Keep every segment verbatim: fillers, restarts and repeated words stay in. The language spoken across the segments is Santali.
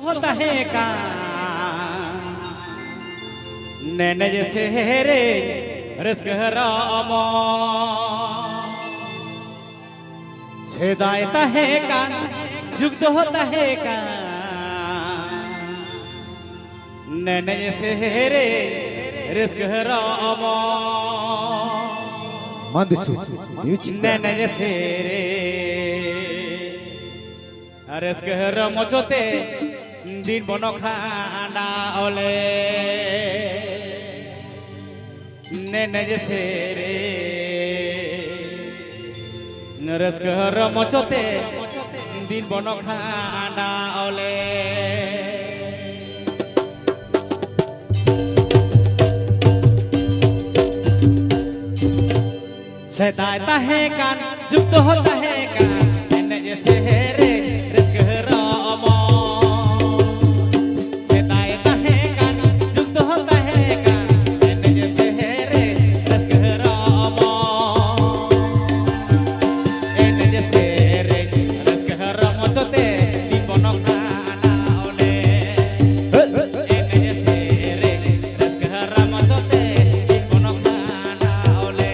ᱦᱚᱸ ᱛᱟᱦᱮᱸ ᱠᱟᱱ ᱱᱮᱱᱮᱡ ᱥᱮᱨᱮᱧ ᱨᱟᱹᱥᱠᱟᱹ ᱨᱚᱢᱚᱡᱽ᱾ ᱥᱮᱫᱟᱭ ᱛᱟᱦᱮᱸ ᱠᱟᱱ ᱡᱩᱜᱽ ᱫᱚ ᱛᱟᱦᱮᱸ ᱠᱟᱱ ᱱᱮᱱᱮᱡ ᱥᱮᱨᱮᱧ ᱨᱟᱹᱥᱠᱟᱹ ᱨᱚᱢᱚᱡᱽ᱾ ᱢᱟᱱᱫᱤᱥᱩ, music. ᱱᱮᱱᱮᱡ ᱥᱮᱨᱮᱧ ᱨᱟᱹᱥᱠᱟᱹ ᱨᱚᱢᱚᱡᱽ ᱛᱮ ᱫᱤᱱ ᱵᱚᱱ ᱠᱷᱟᱸᱰᱟᱣ ᱞᱮ᱾ ᱱᱮᱱᱮᱡ ᱥᱮᱨᱮᱧ ᱨᱟᱹᱥᱠᱟᱹ ᱨᱚᱢᱚᱡᱽ ᱛᱮ ᱫᱤᱱ ᱵᱚᱱ ᱠᱷᱟᱸᱰᱟᱣ ᱞᱮ᱾ ᱥᱮᱫᱟᱭ ᱛᱟᱦᱮᱸ ᱠᱟᱱ ᱡᱩᱜᱽ ᱫᱚ ᱛᱟᱦᱮᱸ ᱠᱟᱱ ᱮᱱᱮᱡ ᱥᱮᱨᱮᱧ ᱨᱟᱹᱥᱠᱟᱹ ᱨᱚᱢᱚᱡᱽ᱾ ᱥᱮᱫᱟᱭ ᱛᱟᱦᱮᱸ ᱠᱟᱱ ᱡᱩᱜᱽ ᱫᱚ ᱛᱟᱦᱮᱸ ᱠᱟᱱ ᱮᱱᱮᱡ ᱥᱮᱨᱮᱧ ᱨᱟᱹᱥᱠᱟᱹ ᱨᱚᱢᱚᱡᱽ᱾ ᱮᱱᱮᱡ ᱥᱮᱨᱮᱧ ᱨᱟᱹᱥᱠᱟᱹ ᱨᱚᱢᱚᱡᱽ ᱛᱮ ᱫᱤᱱ ᱵᱚᱱ ᱠᱷᱟᱸᱰᱟᱣ ᱞᱮ᱾ ᱮᱱᱮᱡ ᱥᱮᱨᱮᱧ ᱨᱟᱹᱥᱠᱟᱹ ᱨᱚᱢᱚᱡᱽ ᱛᱮ ᱫᱤᱱ ᱵᱚᱱ ᱠᱷᱟᱸᱰᱟᱣ ᱞᱮ᱾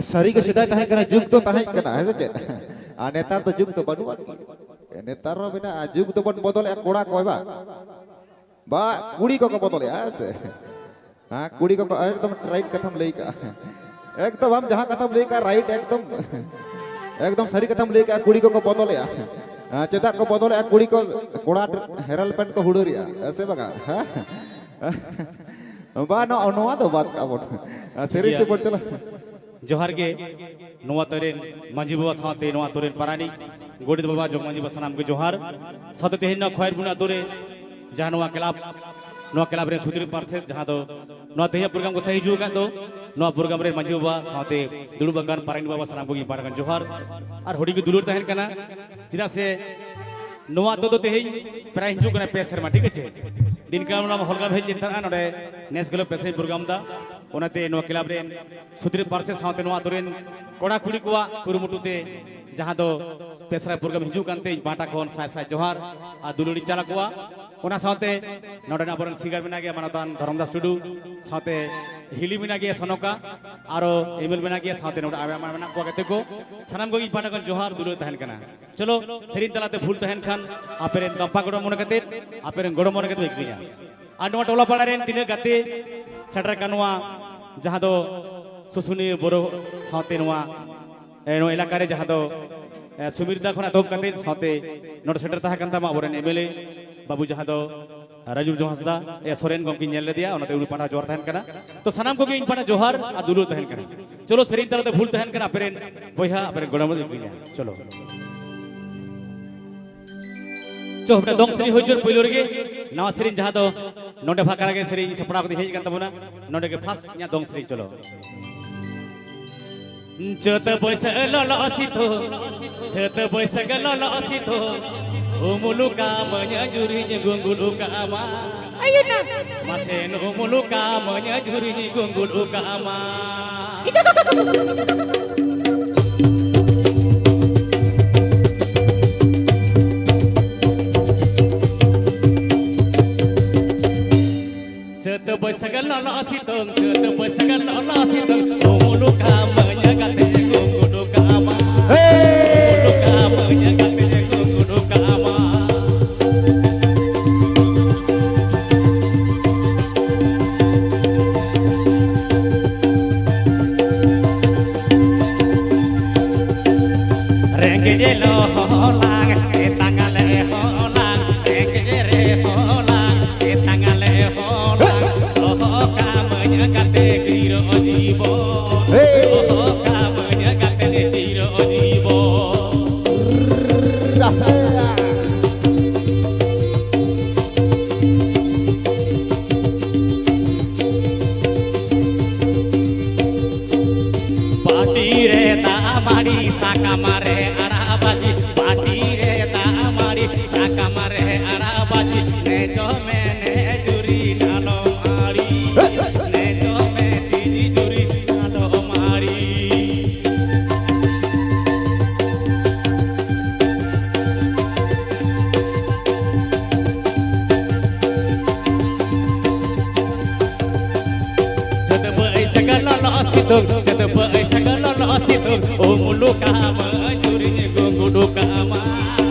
ᱥᱟᱹᱨᱤ ᱜᱮ ᱥᱮᱫᱟᱭ ᱛᱟᱦᱮᱸ ᱠᱟᱱᱟ, ᱡᱩᱜᱽ ᱫᱚ ᱛᱟᱦᱮᱸ ᱠᱟᱱᱟ, ᱦᱮᱸ ᱥᱮ ᱪᱮᱫ? ᱟᱨ ᱱᱮᱛᱟᱨ ᱫᱚ ᱡᱩᱜᱽ ᱫᱚ ᱵᱟᱹᱱᱩᱜᱼᱟ ᱠᱤ? ᱱᱮᱛᱟᱨ ᱦᱚᱸ ᱢᱮᱱᱟᱜᱼᱟ, ᱡᱩᱜᱽ ᱫᱚᱵᱚᱱ ᱵᱚᱫᱚᱞᱮᱜᱼᱟ, ᱠᱚᱲᱟ ᱠᱚ, ᱵᱟᱝ? ᱵᱟ, ᱠᱩᱲᱤ ᱠᱚᱠᱚ ᱵᱚᱫᱚᱞᱮᱜᱼᱟ, ᱦᱮᱸ ᱥᱮ? ᱦᱮᱸ, ᱠᱩᱲᱤ ᱠᱚᱠᱚ, ᱮᱠᱫᱚᱢ ᱨᱟᱭᱤᱴ ᱠᱟᱛᱷᱟᱢ ᱞᱟᱹᱭ ᱠᱟᱜᱼᱟ᱾ ᱮᱠᱫᱚᱢ ᱟᱢ ᱡᱟᱦᱟᱸ ᱠᱟᱛᱷᱟᱢ ᱞᱟᱹᱭ ᱠᱟᱜᱼᱟ, ᱨᱟᱭᱤᱴ, ᱮᱠᱫᱚᱢ, ᱮᱠᱫᱚᱢ ᱥᱟᱹᱨᱤ ᱠᱟᱛᱷᱟᱢ ᱞᱟᱹᱭ ᱠᱟᱜᱼᱟ, ᱠᱩᱲᱤ ᱠᱚᱠᱚ ᱵᱚᱫᱚᱞᱮᱜᱼᱟ᱾ ᱦᱮᱸ, ᱪᱮᱫᱟᱜ ᱠᱚ ᱵᱚᱫᱚᱞᱮᱜᱼᱟ? ᱠᱩᱲᱤ ᱠᱚ ᱠᱚᱲᱟ ᱦᱮᱨᱟᱞ ᱯᱮᱱᱴ ᱠᱚ ᱦᱩᱲᱟᱹᱨᱮᱜᱼᱟ, ᱦᱮᱸ ᱥᱮ ᱵᱟᱝᱟ? ᱦᱮᱸ? ᱵᱟ, ᱱᱚᱣᱟ, ᱱᱚᱣᱟ ᱫᱚ ᱵᱟᱫ ᱠᱟᱜᱼᱟ ᱵᱚᱱ᱾ ᱟᱨ ᱴᱷᱤᱠ ᱥᱮᱨᱮᱧ ᱜᱮᱭᱟ᱾ ᱥᱮᱫ ᱵᱚᱱ ᱪᱟᱞᱟᱜ᱾ ᱡᱚᱦᱟᱨ ᱜᱮ᱾ ᱱᱚᱣᱟ ᱟᱛᱳ ᱨᱮᱱ ᱢᱟᱹᱡᱷᱤ ᱵᱟᱵᱟ ᱥᱟᱶᱛᱮ ᱱᱚᱣᱟ ᱟᱛᱳ ᱨᱮᱱ ᱯᱟᱨᱟᱱᱤᱠ, ᱜᱚᱰᱮᱛ ᱵᱟᱵᱟ, ᱡᱚᱜᱽ ᱢᱟᱹᱡᱷᱤ ᱵᱟᱵᱟ, ᱥᱟᱱᱟᱢ ᱜᱮ ᱡᱚᱦᱟᱨ᱾ ᱥᱟᱶᱛᱮ ᱛᱮᱦᱮᱧ ᱱᱚᱣᱟ ᱠᱷᱚᱭᱮᱨᱵᱚᱱᱤ ᱟᱛᱳ ᱨᱮ ᱡᱟᱦᱟᱸ ᱱᱚᱣᱟ ᱠᱞᱟᱵᱽ, ᱱᱚᱣᱟ ᱠᱞᱟᱵᱽ ᱨᱮᱱ ᱥᱩᱫᱷᱤᱨ ᱯᱟᱨᱥᱮᱛ, ᱡᱟᱦᱟᱸ ᱫᱚ ᱱᱚᱣᱟ ᱛᱮᱦᱮᱧᱟᱜ ᱯᱨᱳᱜᱨᱟᱢ ᱠᱚ ᱥᱟᱹᱦᱤ ᱦᱤᱡᱩᱜ ᱟᱠᱟᱫ ᱫᱚ, ᱱᱚᱣᱟ ᱯᱨᱳᱜᱨᱟᱢ ᱨᱮᱱ ᱢᱟᱹᱡᱷᱤ ᱵᱟᱵᱟ ᱥᱟᱶᱛᱮ ᱫᱩᱲᱩᱵ ᱟᱠᱟᱱ ᱯᱟᱨᱟᱱᱤᱠ ᱵᱟᱵᱟ, ᱥᱟᱱᱟᱢ ᱠᱚᱜᱮ ᱯᱟᱦᱴᱟ ᱠᱷᱚᱱ ᱡᱚᱦᱟᱨ᱾ ᱟᱨ ᱦᱩᱰᱤᱧ ᱜᱮ ᱫᱩᱞᱟᱹᱲ ᱛᱟᱦᱮᱱ ᱠᱟᱱᱟ, ᱪᱮᱫᱟᱜ ᱥᱮ ᱱᱚᱣᱟ ᱟᱛᱳ ᱫᱚ ᱛᱮᱦᱮᱧ ᱯᱨᱟᱭ ᱦᱤᱡᱩᱜ ᱠᱟᱱᱟ ᱯᱮ ᱥᱮᱨᱢᱟ, ᱴᱷᱤᱠ ᱟᱪᱷᱮ? ᱫᱤᱱ ᱠᱟᱞᱚᱢ ᱱᱚᱣᱟ ᱦᱚᱞᱜᱟᱢ ᱦᱮᱡ ᱞᱮᱱ ᱛᱟᱦᱮᱱᱟ, ᱱᱚᱰᱮ ᱱᱮᱥ ᱜᱮᱞᱮ ᱯᱮ ᱥᱮᱨᱢᱟ ᱯᱨᱳᱜᱨᱟᱢ ᱫᱟ᱾ ᱚᱱᱟᱛᱮ ᱱᱚᱣᱟ ᱠᱞᱟᱵᱽ ᱨᱮᱱ ᱥᱩᱫᱷᱤᱨ ᱯᱟᱨᱥᱮᱛ ᱥᱟᱶᱛᱮ ᱱᱚᱣᱟ ᱟᱛᱳ ᱨᱮᱱ ᱠᱚᱲᱟ ᱠᱩᱲᱤ ᱠᱚᱣᱟᱜ ᱠᱩᱨᱩᱢᱩᱴᱩ ᱛᱮ ᱡᱟᱦᱟᱸ ᱫᱚ ᱯᱮ ᱥᱮᱨᱢᱟ ᱯᱨᱳᱜᱨᱟᱢ ᱦᱤᱡᱩᱜ ᱠᱟᱱᱛᱮ ᱤᱧ ᱯᱟᱦᱴᱟ ᱠᱷᱚᱱ ᱥᱟᱭ ᱥᱟᱭ ᱡᱚᱦᱟᱨ ᱟᱨ ᱫᱩᱞᱟᱹᱲ ᱤᱧ ᱪᱟᱞ ᱟᱠᱚᱣᱟ᱾ ᱚᱱᱟ ᱥᱟᱶᱛᱮ ᱱᱚᱰᱮᱱ ᱟᱵᱚᱨᱮᱱ ᱥᱤᱝᱜᱟᱨ ᱢᱮᱱᱟᱜ ᱜᱮᱭᱟ ᱢᱟᱱᱚᱛᱟᱱ ᱫᱷᱚᱨᱚᱢ ᱫᱟᱥ ᱴᱩᱰᱩ, ᱥᱟᱶᱛᱮ ᱦᱤᱞᱤ ᱢᱮᱱᱟᱜ ᱜᱮᱭᱟ ᱥᱚᱱᱚᱠᱟ, ᱟᱨᱚ ᱮᱢᱮᱞ ᱢᱮᱱᱟᱜ ᱜᱮᱭᱟ, ᱥᱟᱶᱛᱮ ᱱᱚᱰᱮ ᱟᱭᱢᱟ ᱟᱭᱢᱟ ᱢᱮᱱᱟᱜ ᱠᱚᱣᱟ ᱜᱟᱛᱮ ᱠᱚ᱾ ᱥᱟᱱᱟᱢ ᱠᱚᱜᱮ ᱤᱧ ᱯᱟᱦᱴᱟ ᱠᱷᱚᱱ ᱡᱚᱦᱟᱨ ᱫᱩᱞᱟᱹᱲ ᱛᱟᱦᱮᱱ ᱠᱟᱱᱟ᱾ ᱪᱚᱞᱚ, ᱥᱮᱨᱮᱧ ᱛᱟᱞᱟᱛᱮ ᱵᱷᱩᱞ ᱛᱟᱦᱮᱱ ᱠᱷᱟᱱ ᱟᱯᱮ ᱨᱮᱱ ᱜᱟᱯᱟ ᱜᱚᱲᱚ ᱢᱚᱱᱮ ᱠᱟᱛᱮ, ᱟᱯᱮ ᱨᱮᱱ ᱜᱚᱲᱚ ᱢᱚᱱᱮ ᱠᱟᱛᱮ ᱤᱠᱟᱹᱧᱟ᱾ ᱟᱨ ᱱᱚᱣᱟ ᱴᱚᱞᱟ ᱯᱟᱲᱟ ᱨᱮᱱ ᱛᱤᱱᱟᱹᱜ ᱜᱟᱛᱮ ᱥᱮᱴᱮᱨ ᱟᱠᱟᱱ ᱱᱚᱣᱟ ᱡᱟᱦᱟᱸ ᱫᱚ ᱥᱩᱥᱩᱱᱤᱭᱟᱹ ᱵᱩᱨᱩ ᱥᱟᱶᱛᱮ ᱱᱚᱣᱟ, ᱮ, ᱱᱚᱣᱟ ᱮᱞᱟᱠᱟ ᱨᱮ ᱡᱟᱦᱟᱸ ᱫᱚ, ᱮ, ᱥᱩᱢᱤᱨᱫᱟ ᱠᱷᱚᱱ ᱮᱛᱚᱦᱚᱵ ᱠᱟᱛᱮ ᱥᱟᱶᱛᱮ ᱱᱚᱰᱮ ᱥᱮᱴᱮᱨ ᱛᱟᱦᱮᱸ ᱠᱟᱱ ᱛᱟᱢᱟ ᱟᱵᱚᱨᱮᱱ ᱮᱢᱮᱞᱮ ᱵᱟᱹᱵᱩ ᱡᱟᱦᱟᱸ ᱫᱚ ᱨᱟᱡᱩ ᱡᱚᱦᱟᱸᱥᱫᱟ, ᱮ, ᱥᱚᱨᱮᱱ ᱜᱚᱢᱠᱮᱧ ᱧᱮᱞ ᱞᱮᱫᱮᱭᱟ, ᱚᱱᱟᱛᱮ ᱩᱱᱤ ᱯᱟᱦᱴᱟ ᱡᱚᱦᱟᱨ ᱛᱟᱦᱮᱱ ᱠᱟᱱᱟ᱾ ᱛᱚ ᱥᱟᱱᱟᱢ ᱠᱚᱜᱮ ᱤᱧ ᱯᱟᱦᱴᱟ ᱡᱚᱦᱟᱨ ᱟᱨ ᱫᱩᱞᱟᱹᱲ ᱛᱟᱦᱮᱱ ᱠᱟᱱᱟ᱾ ᱪᱚᱞᱚ, ᱥᱮᱨᱮᱧ ᱛᱟᱞᱟᱛᱮ ᱵᱷᱩᱞ ᱛᱟᱦᱮᱱ ᱠᱟᱱᱟ ᱟᱯᱮᱨᱮᱱ ᱵᱚᱭᱦᱟ, ᱟᱯᱮᱨᱮᱱ ᱜᱚᱲᱚᱢ ᱤᱫᱤᱧᱟ᱾ ᱪᱚᱞᱚ᱾ ᱪᱚ, ᱢᱤᱫᱴᱟᱝ ᱫᱚᱝ ᱥᱮᱨᱮᱧ ᱦᱩᱭ ᱦᱚᱪᱚᱱ ᱯᱳᱭᱞᱳ ᱨᱮᱜᱮ᱾ ᱱᱟᱣᱟ ᱥᱮᱨᱮᱧ ᱡᱟᱦᱟᱸ ᱫᱚ ᱱᱚᱰᱮ ᱵᱷᱟᱠᱟᱨᱟ ᱜᱮ ᱥᱮᱨᱮᱧ ᱥᱟᱯᱲᱟᱣ ᱠᱟᱛᱮ ᱦᱮᱡ ᱟᱠᱟᱱ ᱛᱟᱵᱚᱱᱟ᱾ ᱱᱚᱰᱮ ᱜᱮ ᱯᱷᱟᱥᱴ ᱤᱧᱟᱹᱜ ᱫᱚᱝ ᱥᱮᱨᱮᱧ, ᱪᱚᱞᱚ᱾ ᱪᱟᱹᱛ ᱵᱟᱹᱭᱥᱟᱹᱠᱷ ᱞᱚᱞᱚ ᱥᱤᱛᱩᱝ, ᱪᱟᱹᱛ ᱵᱟᱹᱭᱥᱟᱹᱠᱷ ᱞᱚᱞᱚ ᱥᱤᱛᱩᱝ, ᱩᱢᱩᱞ ᱠᱟᱢᱟᱹᱧ ᱟᱹᱡᱩᱨᱤᱧ ᱜᱩᱸᱜᱩᱞ ᱠᱟᱢᱟ᱾ ᱟᱭᱩᱱᱟ᱾ ᱢᱟᱥᱮ ᱩᱢᱩᱞ ᱠᱟᱢᱟᱹᱧ ᱟᱹᱡᱩᱨᱤᱧ ᱜᱩᱸᱜᱩᱞ ᱠᱟᱢᱟ᱾ ᱪᱟᱹᱛ ᱵᱟᱹᱭᱥᱟᱹᱠᱷ ᱞᱚᱞᱚ ᱥᱤᱛᱩᱝ, ᱪᱟᱹᱛ ᱵᱟᱹᱭᱥᱟᱹᱠᱷ ᱞᱚᱞᱚ ᱥᱤᱛᱩᱝ, ᱱᱮ ᱡᱚᱢᱮ ᱱᱮ ᱡᱩᱨᱤ ᱱᱟᱞᱚᱢ ᱟᱲᱤ, ᱱᱮ ᱡᱚᱢᱮ ᱛᱤᱡᱤ ᱡᱩᱨᱤ ᱱᱟᱞᱚᱢ ᱟᱲᱤ᱾ ᱪᱟᱹᱛ ᱵᱟᱹᱭᱥᱟᱹᱠᱷ ᱞᱚᱞᱚ ᱥᱤᱛᱩᱝ, ᱪᱟᱹᱛ ᱵᱟᱹᱭᱥᱟᱹᱠᱷ ᱞᱚᱞᱚ ᱥᱤᱛᱩᱝ, ᱩᱢᱩᱞ ᱠᱟᱢᱟᱹᱧ ᱡᱩᱨᱤᱧ ᱜᱩᱸᱜᱩᱰ ᱠᱟᱢᱟ,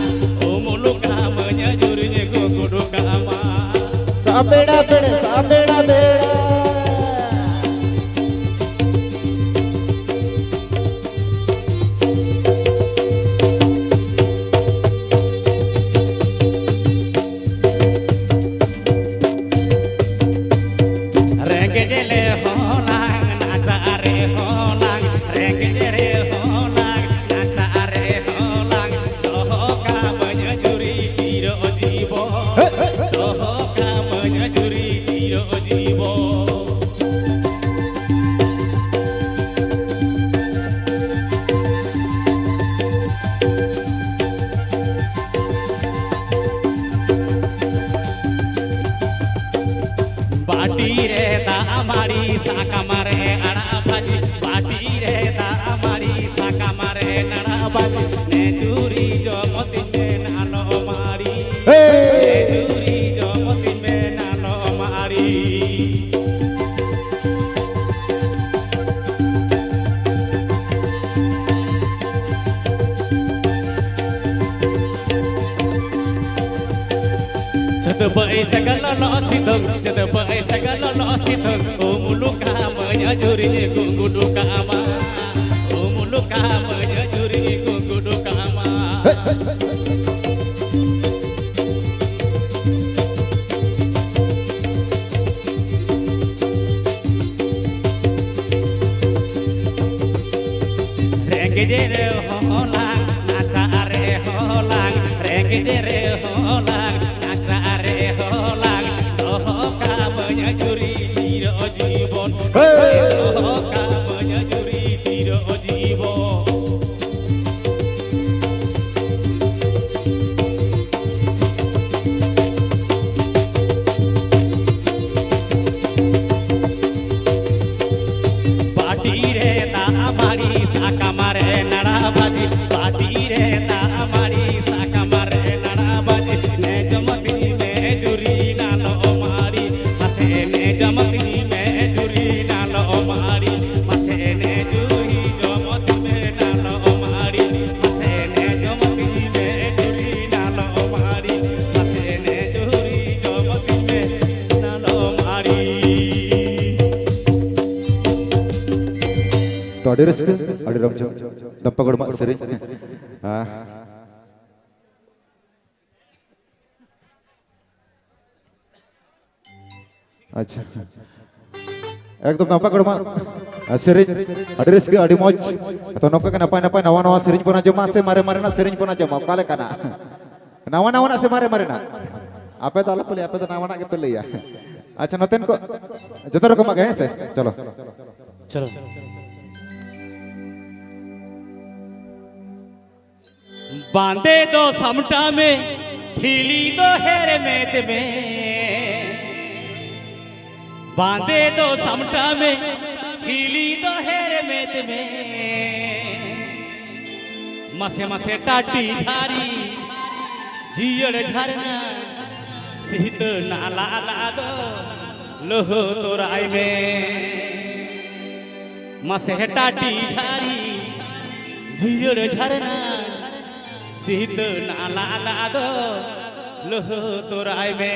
ᱩᱢᱩᱞ ᱠᱟᱢᱟᱹᱧ ᱡᱩᱨᱤᱧ ᱜᱩᱸᱜᱩᱰ ᱠᱟᱢᱟ᱾ ᱥᱟᱵᱮᱲᱟ ᱵᱮᱲᱮ, ᱥᱟᱵᱮᱲᱟ ᱵᱮᱲᱮ᱾ ᱨᱮᱸᱜᱮᱡ ᱨᱮᱦᱚᱸ ᱞᱟᱝ, ᱱᱟᱪᱟᱨ ᱨᱮᱦᱚᱸ ᱞᱟᱝ, ᱨᱮᱸᱜᱮᱡ ᱨᱮᱦᱚᱸ ᱞᱟᱝ, ᱱᱟᱪᱟᱨ ᱨᱮᱦᱚᱸ ᱞᱟᱝ, ᱫᱚᱦᱚ ᱠᱟᱢᱟᱹᱧ ᱡᱩᱨᱤ ᱪᱤᱨᱚ ᱡᱤᱵᱚᱱ, ᱫᱚᱦᱚ ᱠᱟᱢᱟᱹᱧ ᱡᱩᱨᱤ ᱪᱤᱨᱚ ᱡᱤᱵᱚᱱ᱾ ᱵᱟᱹᱴᱤ ᱨᱮ ᱫᱟᱜ ᱢᱟᱹᱲᱤ, ᱥᱟᱠᱟᱢ ᱨᱮ ᱟᱲᱟᱜ ᱵᱷᱟᱹᱡᱤ, ᱵᱟᱹᱴᱤ ᱨᱮ ᱫᱟᱜ ᱢᱟᱹᱲᱤ, ᱥᱟᱠᱟᱢ ᱨᱮ ᱟᱲᱟᱜ ᱵᱷᱟᱹᱡᱤ, ᱱᱮ ᱡᱩᱨᱤ ᱡᱚᱢ ᱛᱤᱧ ᱢᱮ ᱱᱟᱞᱚ ᱢᱟᱹᱲᱤ, ᱦᱮ! ᱱᱮ ᱡᱩᱨᱤ ᱡᱚᱢ ᱛᱤᱧ ᱢᱮ ᱱᱟᱞᱚ ᱢᱟᱹᱲᱤ᱾ ᱪᱟᱹᱛ ᱵᱟᱹᱭᱥᱟᱹᱠᱷ ᱞᱚᱞᱚ ᱥᱤᱛᱩᱝ, ᱪᱟᱹᱛ ᱵᱟᱹᱭᱥᱟᱹᱠᱷ ᱞᱚᱞᱚ ᱥᱤᱛᱩᱝ, ᱩᱢᱩᱞ ᱠᱟᱢᱟᱹᱧ ᱡᱩᱨᱤᱧ ᱜᱩᱸᱜᱩᱰ ᱠᱟᱢᱟ, ᱩᱢᱩᱞ ᱠᱟᱢᱟᱹᱧ ᱡᱩᱨᱤᱧ ᱜᱩᱸᱜᱩᱰ ᱠᱟᱢᱟ᱾ ᱨᱮᱸᱜᱮᱡ ᱨᱮᱦᱚᱸ ᱞᱟᱝ, ᱱᱟᱪᱟᱨ ᱨᱮᱦᱚᱸ ᱞᱟᱝ, ᱨᱮᱸᱜᱮᱡ ᱨᱮᱦᱚᱸ ᱞᱟᱝ, ᱱᱟᱪᱟᱨ ᱨᱮᱦᱚᱸ ᱞᱟᱝ, ᱫᱚᱦᱚ ᱠᱟᱢᱟᱹᱧ ᱡᱩᱨᱤ ᱪᱤᱨᱚ ᱡᱤᱵᱚᱱ, ᱦᱮ! ᱫᱚᱦᱚ ᱠᱟᱢᱟᱹᱧ ᱡᱩᱨᱤ ᱪᱤᱨᱚ ᱡᱤᱵᱚᱱ᱾ ᱟᱹᱰᱤ ᱨᱟᱹᱥᱠᱟᱹ, ᱟᱹᱰᱤ ᱨᱚᱢᱡᱷᱚᱢ ᱰᱟᱢᱯᱟ ᱜᱚᱲᱢᱟᱜ ᱥᱮᱨᱮᱧ᱾ ᱦᱮᱸ᱾ ᱟᱪᱪᱷᱟ, ᱮᱠᱫᱚᱢ ᱰᱟᱢᱯᱟ ᱜᱚᱲᱢᱟᱜ ᱥᱮᱨᱮᱧ, ᱟᱹᱰᱤ ᱨᱟᱹᱥᱠᱟᱹ, ᱟᱹᱰᱤ ᱢᱚᱡᱽ᱾ ᱛᱚ ᱱᱚᱝᱠᱟ ᱜᱮ ᱱᱟᱯᱟᱭ ᱱᱟᱯᱟᱭ ᱱᱟᱣᱟ ᱱᱟᱣᱟ ᱥᱮᱨᱮᱧ ᱵᱚᱱ ᱟᱸᱡᱚᱢᱟ, ᱥᱮ ᱢᱟᱨᱮ ᱢᱟᱨᱮᱱᱟᱜ ᱥᱮᱨᱮᱧ ᱵᱚᱱ ᱟᱸᱡᱚᱢᱟ, ᱚᱠᱟ ᱞᱮᱠᱟᱱᱟᱜ? ᱱᱟᱣᱟ ᱱᱟᱣᱟᱱᱟᱜ ᱥᱮ ᱢᱟᱨᱮ ᱢᱟᱨᱮᱱᱟᱜ? ᱟᱯᱮ ᱫᱚ ᱟᱞᱚᱯᱮ ᱞᱟᱹᱭᱟ, ᱟᱯᱮ ᱫᱚ ᱱᱟᱣᱟᱱᱟᱜ ᱜᱮᱯᱮ ᱞᱟᱹᱭᱟ᱾ ᱟᱪᱪᱷᱟ, ᱱᱚᱛᱮᱱ ᱠᱚ ᱡᱚᱛᱚ ᱨᱚᱠᱚᱢᱟᱜ ᱜᱮ, ᱦᱮᱸ ᱥᱮ? ᱪᱚᱞᱚ᱾ ᱪᱚᱞᱚ᱾ ᱵᱟᱸᱫᱮ ᱫᱚ ᱥᱟᱢᱴᱟᱣ ᱢᱮ, ᱴᱷᱤᱞᱤ ᱫᱚ ᱦᱮᱨᱢᱮᱫ ᱢᱮ᱾ ᱵᱟᱸᱫᱮ ᱫᱚ ᱥᱟᱢᱴᱟᱣ ᱢᱮ, ᱴᱷᱤᱞᱤ ᱫᱚ ᱦᱮᱨᱢᱮᱫ ᱢᱮ᱾ ᱢᱟᱥᱮ ᱢᱟᱥᱮ ᱴᱟᱴᱤ ᱡᱷᱟᱨᱤ, ᱡᱤᱭᱟᱹᱲ ᱡᱷᱟᱨᱱᱟ, ᱥᱤᱦᱛᱟᱹ ᱱᱟᱞᱟ ᱫᱟᱜ ᱫᱚ ᱞᱩᱦᱩ ᱛᱚᱨᱟᱭ ᱢᱮ᱾ ᱢᱟᱥᱮ ᱴᱟᱴᱤ ᱡᱷᱟᱨᱤ, ᱡᱤᱭᱟᱹᱲ ᱡᱷᱟᱨᱱᱟ, ᱥᱤᱦᱛᱟᱹ ᱱᱟᱞᱟ ᱫᱟᱜ ᱫᱚ ᱞᱩᱦᱩ ᱛᱚᱨᱟᱭ ᱢᱮ᱾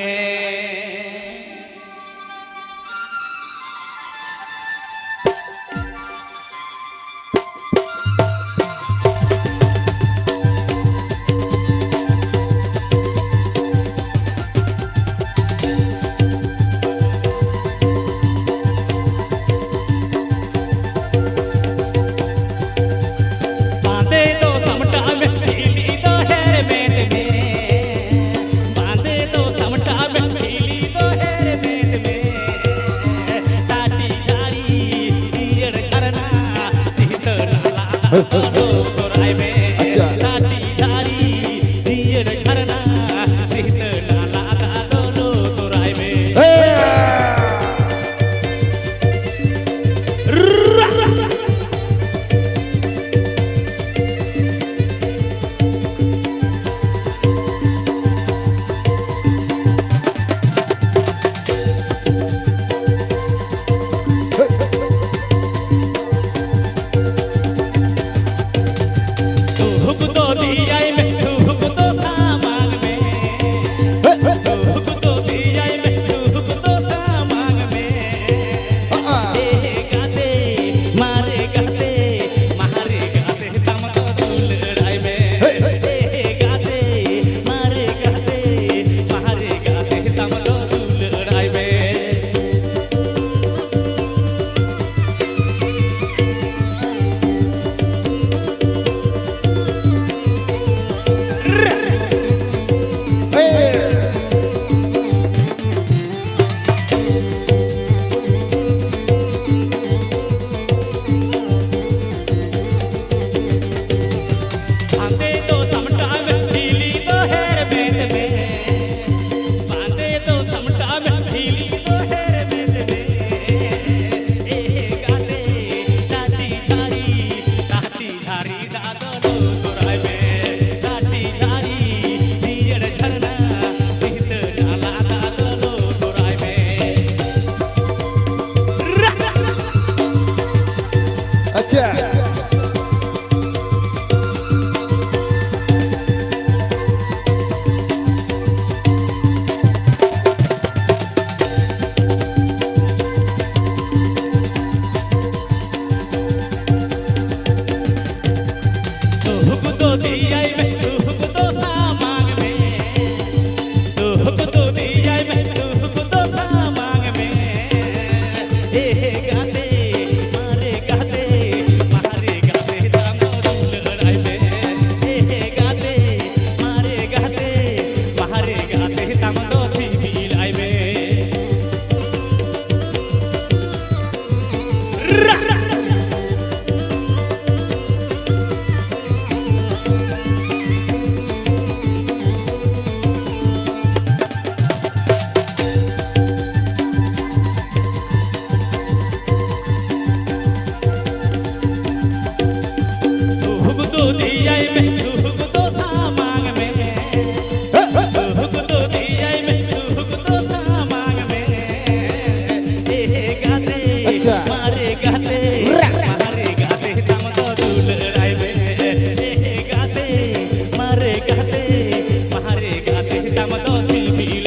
ᱵᱟᱸᱫᱮ ᱫᱚ ᱥᱟᱢᱴᱟᱣ ᱢᱮ, ᱴᱷᱤᱞᱤ ᱫᱚ ᱦᱮᱨᱢᱮᱫ ᱢᱮ᱾ ᱵᱟᱸᱫᱮ ᱫᱚ ᱥᱟᱢᱴᱟᱣ ᱢᱮ, ᱴᱷᱤᱞᱤ ᱫᱚ ᱦᱮᱨᱢᱮᱫ ᱢᱮ᱾ ᱴᱟᱴᱤ ᱡᱷᱟᱨᱤ, ᱡᱤᱭᱟᱹᱲ ᱡᱷᱟᱨᱱᱟ, ᱥᱤᱦᱛᱟᱹ ᱱᱟᱞᱟ ᱫᱟᱜ ᱫᱚ ᱞᱩᱦᱩ ᱛᱚᱨᱟᱭ ᱢᱮ᱾ ᱟᱪᱪᱷᱟ᱾ ᱴᱟᱴᱤ ᱡᱷᱟᱨᱤ, ᱡᱤᱭᱟᱹᱲ ᱡᱷᱟᱨᱱᱟ, ᱥᱤᱦᱛᱟᱹ ᱱᱟᱞᱟ ᱫᱟᱜ ᱫᱚ ᱞᱩᱦᱩ ᱛᱚᱨᱟᱭ ᱢᱮ᱾ ᱦᱮ!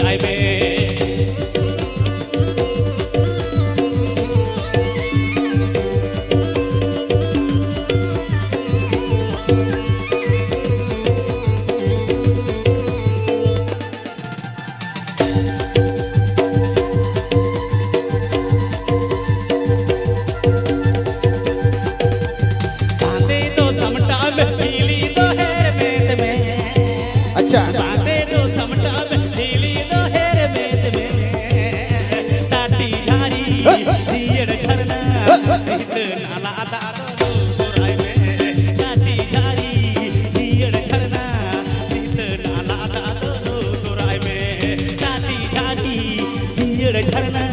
ᱟᱭ ᱢᱮ᱾ ᱵᱟᱸᱫᱮ ᱫᱚ ᱥᱟᱢᱴᱟᱣ ᱢᱮ, ᱦᱤᱞᱤ ᱫᱚ ᱦᱮᱨᱢᱮᱫ ᱢᱮ᱾ ᱟᱪᱪᱷᱟ᱾ ᱵᱟᱸᱫᱮ ᱫᱚ ᱥᱟᱢᱴᱟᱣ ᱢᱮ, ᱦᱤᱞᱤ ᱫᱚ ᱦᱮᱨᱢᱮᱫ ᱢᱮ᱾ ᱴᱟᱴᱤ ᱡᱷᱟᱹᱲᱤ, ᱦᱮ, ᱦᱮ᱾ ᱡᱤᱭᱟᱹᱲ ᱡᱷᱟᱨᱱᱟ, ᱦᱮ, ᱦᱮ᱾ ᱥᱤᱛᱟᱹ ᱱᱟᱞᱟ ᱫᱟᱜ ᱫᱚ ᱞᱩ ᱛᱚᱨᱟᱭ ᱢᱮ᱾ ᱴᱟᱴᱤ ᱡᱷᱟᱹᱲᱤ, ᱡᱤᱭᱟᱹᱲ ᱡᱷᱟᱨᱱᱟ, ᱥᱤᱛᱟᱹ ᱱᱟᱞᱟ ᱫᱟᱜ ᱫᱚ ᱞᱩ ᱛᱚᱨᱟᱭ ᱢᱮ᱾ ᱴᱟᱴᱤ ᱡᱷᱟᱹᱲᱤ, ᱡᱤᱭᱟᱹᱲ ᱡᱷᱟᱨᱱᱟ,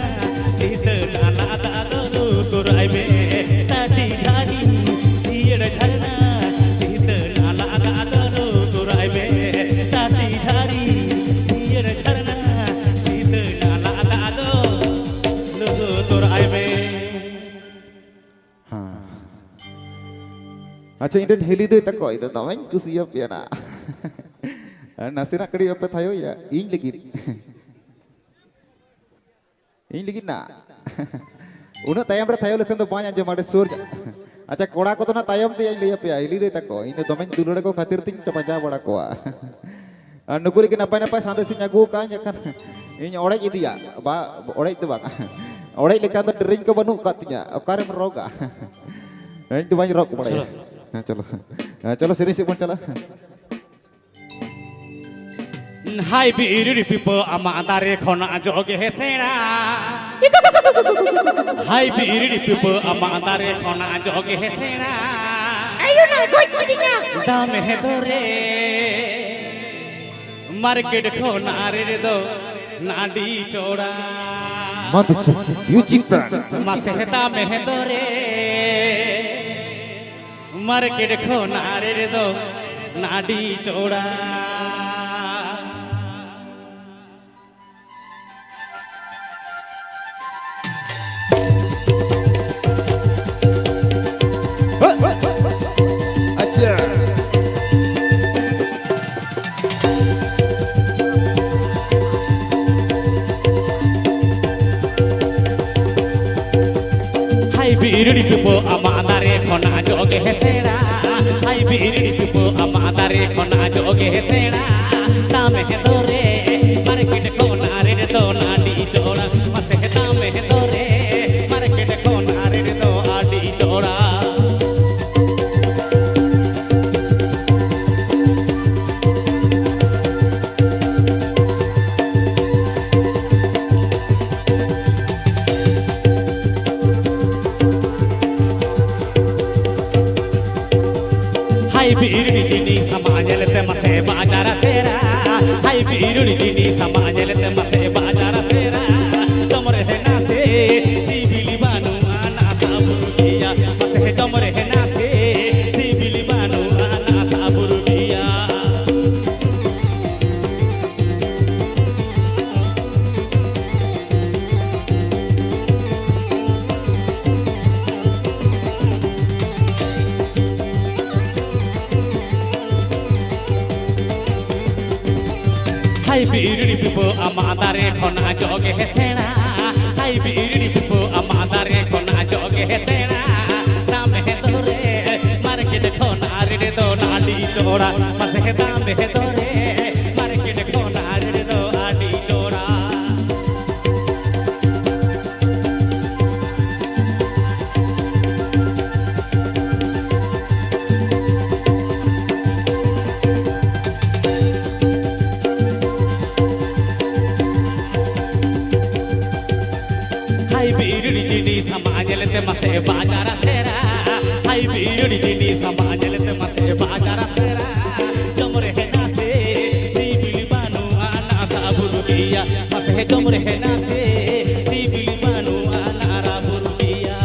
ᱥᱤᱛᱟᱹ ᱱᱟᱞᱟ ᱫᱟᱜ ᱫᱚ ᱞᱩ ᱛᱚᱨᱟᱭ ᱢᱮ᱾ ᱴᱟᱴᱤ ᱡᱷᱟᱹᱲᱤ, ᱡᱤᱭᱟᱹᱲ ᱡᱷᱟᱨᱱᱟ, ᱥᱤᱛᱟᱹ ᱱᱟᱞᱟ ᱫᱟᱜ ᱫᱚ ᱞᱩ ᱛᱚᱨᱟᱭ ᱢᱮ᱾ ᱴᱟᱴᱤ ᱡᱷᱟᱹᱲᱤ, ᱡᱤᱭᱟᱹᱲ ᱡᱷᱟᱨᱱᱟ, ᱥᱤᱛᱟᱹ ᱱᱟᱞᱟ ᱫᱟᱜ ᱫᱚ ᱞᱩ ᱛᱚᱨᱟᱭ ᱢᱮ᱾ ᱦᱮᱸ᱾ ᱟᱪᱪᱷᱟ, ᱤᱧ ᱨᱮᱱ ᱦᱤᱞᱤ ᱫᱟᱹᱭ ᱛᱟᱠᱚ, ᱤᱧ ᱫᱚ ᱫᱚᱢᱮᱧ ᱠᱩᱥᱤᱭᱟᱯᱮᱭᱟ ᱱᱟ᱾ ᱱᱟᱥᱮᱱᱟᱜ ᱠᱟᱹᱴᱤᱡ ᱵᱟᱯᱮ ᱛᱷᱟᱭᱚᱭᱟ, ᱤᱧ ᱞᱟᱹᱜᱤᱫ᱾ ᱤᱧ ᱞᱟᱹᱜᱤᱫ ᱱᱟ᱾ ᱩᱱᱟᱹᱜ ᱛᱟᱭᱚᱢ ᱨᱮ ᱛᱷᱟᱭᱚ ᱞᱮᱠᱷᱟᱱ ᱫᱚ ᱵᱟᱹᱧ ᱟᱸᱡᱚᱢᱟ, ᱟᱹᱰᱤ ᱥᱩᱨ ᱧᱚᱜ᱾ ᱟᱪᱪᱷᱟ, ᱠᱚᱲᱟ ᱠᱚᱫᱚ ᱱᱟᱜ ᱛᱟᱭᱚᱢ ᱛᱮ ᱤᱧ ᱞᱟᱹᱭ ᱟᱯᱮᱭᱟ, ᱦᱤᱞᱤ ᱫᱟᱹᱭ ᱛᱟᱠᱚ᱾ ᱤᱧ ᱫᱚ ᱫᱚᱢᱮᱧ ᱫᱩᱞᱟᱹᱲ ᱟᱠᱚ ᱠᱷᱟᱹᱛᱤᱨ ᱛᱤᱧ ᱯᱟᱸᱡᱟ ᱵᱟᱲᱟ ᱠᱚᱣᱟ᱾ ᱟᱨ ᱱᱩᱠᱩ ᱨᱮᱜᱮ ᱱᱟᱯᱟᱭ ᱱᱟᱯᱟᱭ ᱥᱟᱸᱫᱮᱥ ᱤᱧ ᱟᱹᱜᱩ ᱟᱠᱟᱫᱼᱟ, ᱤᱧ ᱚᱲᱮᱡ ᱤᱫᱤᱭᱟ᱾ ᱵᱟ, ᱚᱲᱮᱡ ᱫᱚ ᱵᱟᱝ᱾ ᱚᱲᱮᱡ ᱞᱮᱠᱷᱟᱱ ᱫᱚ ᱰᱮᱨᱮᱧ ᱠᱚ ᱵᱟᱹᱱᱩᱜ ᱟᱠᱟᱫ ᱛᱤᱧᱟ, ᱚᱠᱟᱨᱮᱢ ᱨᱚᱜᱟ? ᱤᱧ ᱫᱚ ᱵᱟᱹᱧ ᱨᱚᱜ ᱵᱟᱲᱟᱭᱟ᱾ ᱪᱚᱞᱚ᱾ ᱦᱮᱸ, ᱪᱚᱞᱚ᱾ ᱦᱮᱸ, ᱪᱚᱞᱚ, ᱥᱮᱨᱮᱧ ᱥᱮᱫ ᱵᱚᱱ ᱪᱟᱞᱟᱜᱼᱟ᱾ ᱦᱟᱭ ᱵᱤᱨᱤᱲ ᱯᱤᱯᱟᱹ ᱟᱢᱟᱜ ᱫᱟᱨᱮ ᱠᱷᱚᱱᱟᱜ ᱡᱚ ᱜᱮ ᱥᱮᱬᱟ᱾ ᱦᱟᱭ ᱵᱤᱨᱤᱲ ᱯᱤᱯᱟᱹ ᱟᱢᱟᱜ ᱫᱟᱨᱮ ᱠᱷᱚᱱᱟᱜ ᱡᱚ ᱜᱮ ᱥᱮᱬᱟ᱾ ᱟᱭᱳ ᱱᱟ ᱜᱚᱡ ᱠᱤᱫᱤᱧᱟ᱾ ᱫᱟᱢᱮ ᱫᱚᱨᱮ᱾ ᱢᱟᱨᱠᱮᱴ ᱠᱷᱚᱱ ᱟᱨᱮ ᱨᱮᱫᱚ ᱱᱟᱰᱤ ᱪᱚᱲᱟ᱾ ᱢᱟᱫᱽᱥᱩ ᱢᱤᱭᱩᱡᱤᱠ ᱵᱮᱱᱰ᱾ ᱢᱟᱥᱮ ᱦᱮᱛᱟ ᱢᱮᱦᱮᱫᱚ ᱨᱮ, ᱢᱟᱨᱠᱮᱴ ᱠᱷᱚᱱ ᱟᱨᱮ ᱨᱮᱫᱚ ᱱᱟᱰᱤ ᱪᱚᱲᱟ᱾ ᱟᱪᱪᱷᱟ᱾ ᱵᱤᱨᱲᱤ ᱯᱤᱯᱟᱹ ᱟᱢᱟᱜ ᱫᱟᱨᱮ ᱠᱷᱚᱱᱟᱜ ᱡᱚᱜᱮ ᱥᱮᱬᱟ᱾ ᱦᱟᱭ ᱵᱤᱨᱲᱤ ᱯᱤᱯᱟᱹ ᱟᱢᱟᱜ ᱫᱟᱨᱮ ᱠᱷᱚᱱᱟᱜ ᱡᱚᱜᱮ ᱥᱮᱬᱟ᱾ ᱫᱟᱢᱮ ᱫᱚᱨᱮ ᱢᱟᱨᱠᱮᱴ ᱠᱷᱚᱱᱟᱜ ᱨᱮᱴ ᱫᱚ ᱟᱹᱰᱤ ᱪᱚᱲᱟ᱾ ᱢᱟᱥᱮ ᱫᱟᱢᱮ ᱫᱚᱨᱮ ᱢᱟᱨᱠᱮᱴ ᱠᱷᱚᱱᱟᱜ ᱨᱮᱴ ᱫᱚ ᱟᱹᱰᱤ ᱪᱚᱲᱟ᱾ ᱦᱟᱭ ᱵᱤᱨᱲᱤ ᱡᱤᱱᱤᱥ ᱟᱢᱟᱜ ᱧᱮᱞᱛᱮ ᱢᱟᱥᱮ ᱵᱟᱡᱟᱨ ᱥᱮᱬᱟ᱾ ᱦᱟᱭ ᱵᱤᱨᱲᱤ ᱡᱤᱱᱤᱥ ᱟᱢᱟᱜ ᱧᱮᱞᱛᱮ ᱢᱟᱥᱮ ᱵᱟᱡᱟᱨ ᱥᱮᱬᱟ᱾ ᱡᱚᱢ ᱨᱮ ᱱᱟᱥᱮ ᱥᱤᱵᱤᱞ ᱵᱟᱹᱱᱩᱜᱼᱟ ᱱᱟᱥᱟ ᱵᱩᱨᱩ ᱜᱮᱭᱟ᱾ ᱢᱟᱥᱮ ᱡᱚᱢ ᱨᱮ ᱱᱟᱥᱮ ᱥᱤᱵᱤᱞ ᱵᱟᱹᱱᱩᱜᱼᱟ ᱱᱟᱥᱟ ᱵᱩᱨᱩ ᱜᱮᱭᱟ᱾ ᱦᱟᱭ ᱵᱤᱨᱲᱤ ᱯᱤᱯᱟᱹ ᱟᱢᱟᱜ ᱫᱟᱨᱮ ᱠᱷᱚᱱᱟᱜ ᱡᱚᱜᱮ ᱥᱮᱬᱟ᱾ ᱦᱟᱭ ᱵᱤᱨᱲᱤ ᱯᱤᱯᱟᱹ ᱟᱢᱟᱜ ᱫᱟᱨᱮ ᱠᱷᱚᱱᱟᱜ ᱡᱚᱜᱮ ᱥᱮᱬᱟ᱾ ᱫᱟᱢᱮ ᱫᱚᱨᱮ ᱢᱟᱨᱠᱮᱴ ᱠᱷᱚᱱᱟᱜ ᱨᱮᱴ ᱫᱚ ᱟᱹᱰᱤ ᱪᱚᱲᱟ᱾ ᱢᱟᱥᱮ ᱫᱟᱢᱮ ᱫᱚᱨᱮ ᱢᱟᱨᱠᱮᱴ ᱠᱷᱚᱱᱟᱜ ᱨᱮᱴ ᱫᱚ ᱟᱹᱰᱤ ᱪᱚᱲᱟ᱾ ᱦᱟᱭ ᱵᱤᱨᱲᱤ ᱡᱤᱱᱤᱥ ᱟᱢᱟᱜ ᱧᱮᱞᱛᱮ ᱢᱟᱥᱮ ᱵᱟᱡᱟᱨ ᱥᱮᱬᱟ᱾ ᱦᱟᱭ ᱵᱤᱨᱲᱤ ᱡᱤᱱᱤᱥ ᱟᱢᱟᱜ ᱧᱮᱞᱛᱮ ᱢᱟᱥᱮ ᱵᱟᱡᱟᱨ ᱥᱮᱬᱟ᱾ ᱡᱚᱢ ᱨᱮ ᱱᱟᱥᱮ ᱥᱤᱵᱤᱞ ᱵᱟᱹᱱᱩᱜᱼᱟ ᱱᱟᱥᱟ ᱵᱩᱨᱩ ᱜᱮᱭᱟ᱾ ᱢᱟᱥᱮ ᱡᱚᱢ ᱨᱮ ᱱᱟᱥᱮ ᱥᱤᱵᱤᱞ ᱵᱟᱹᱱᱩᱜᱼᱟ ᱱᱟᱥᱟ ᱵᱩᱨᱩ ᱜᱮᱭᱟ᱾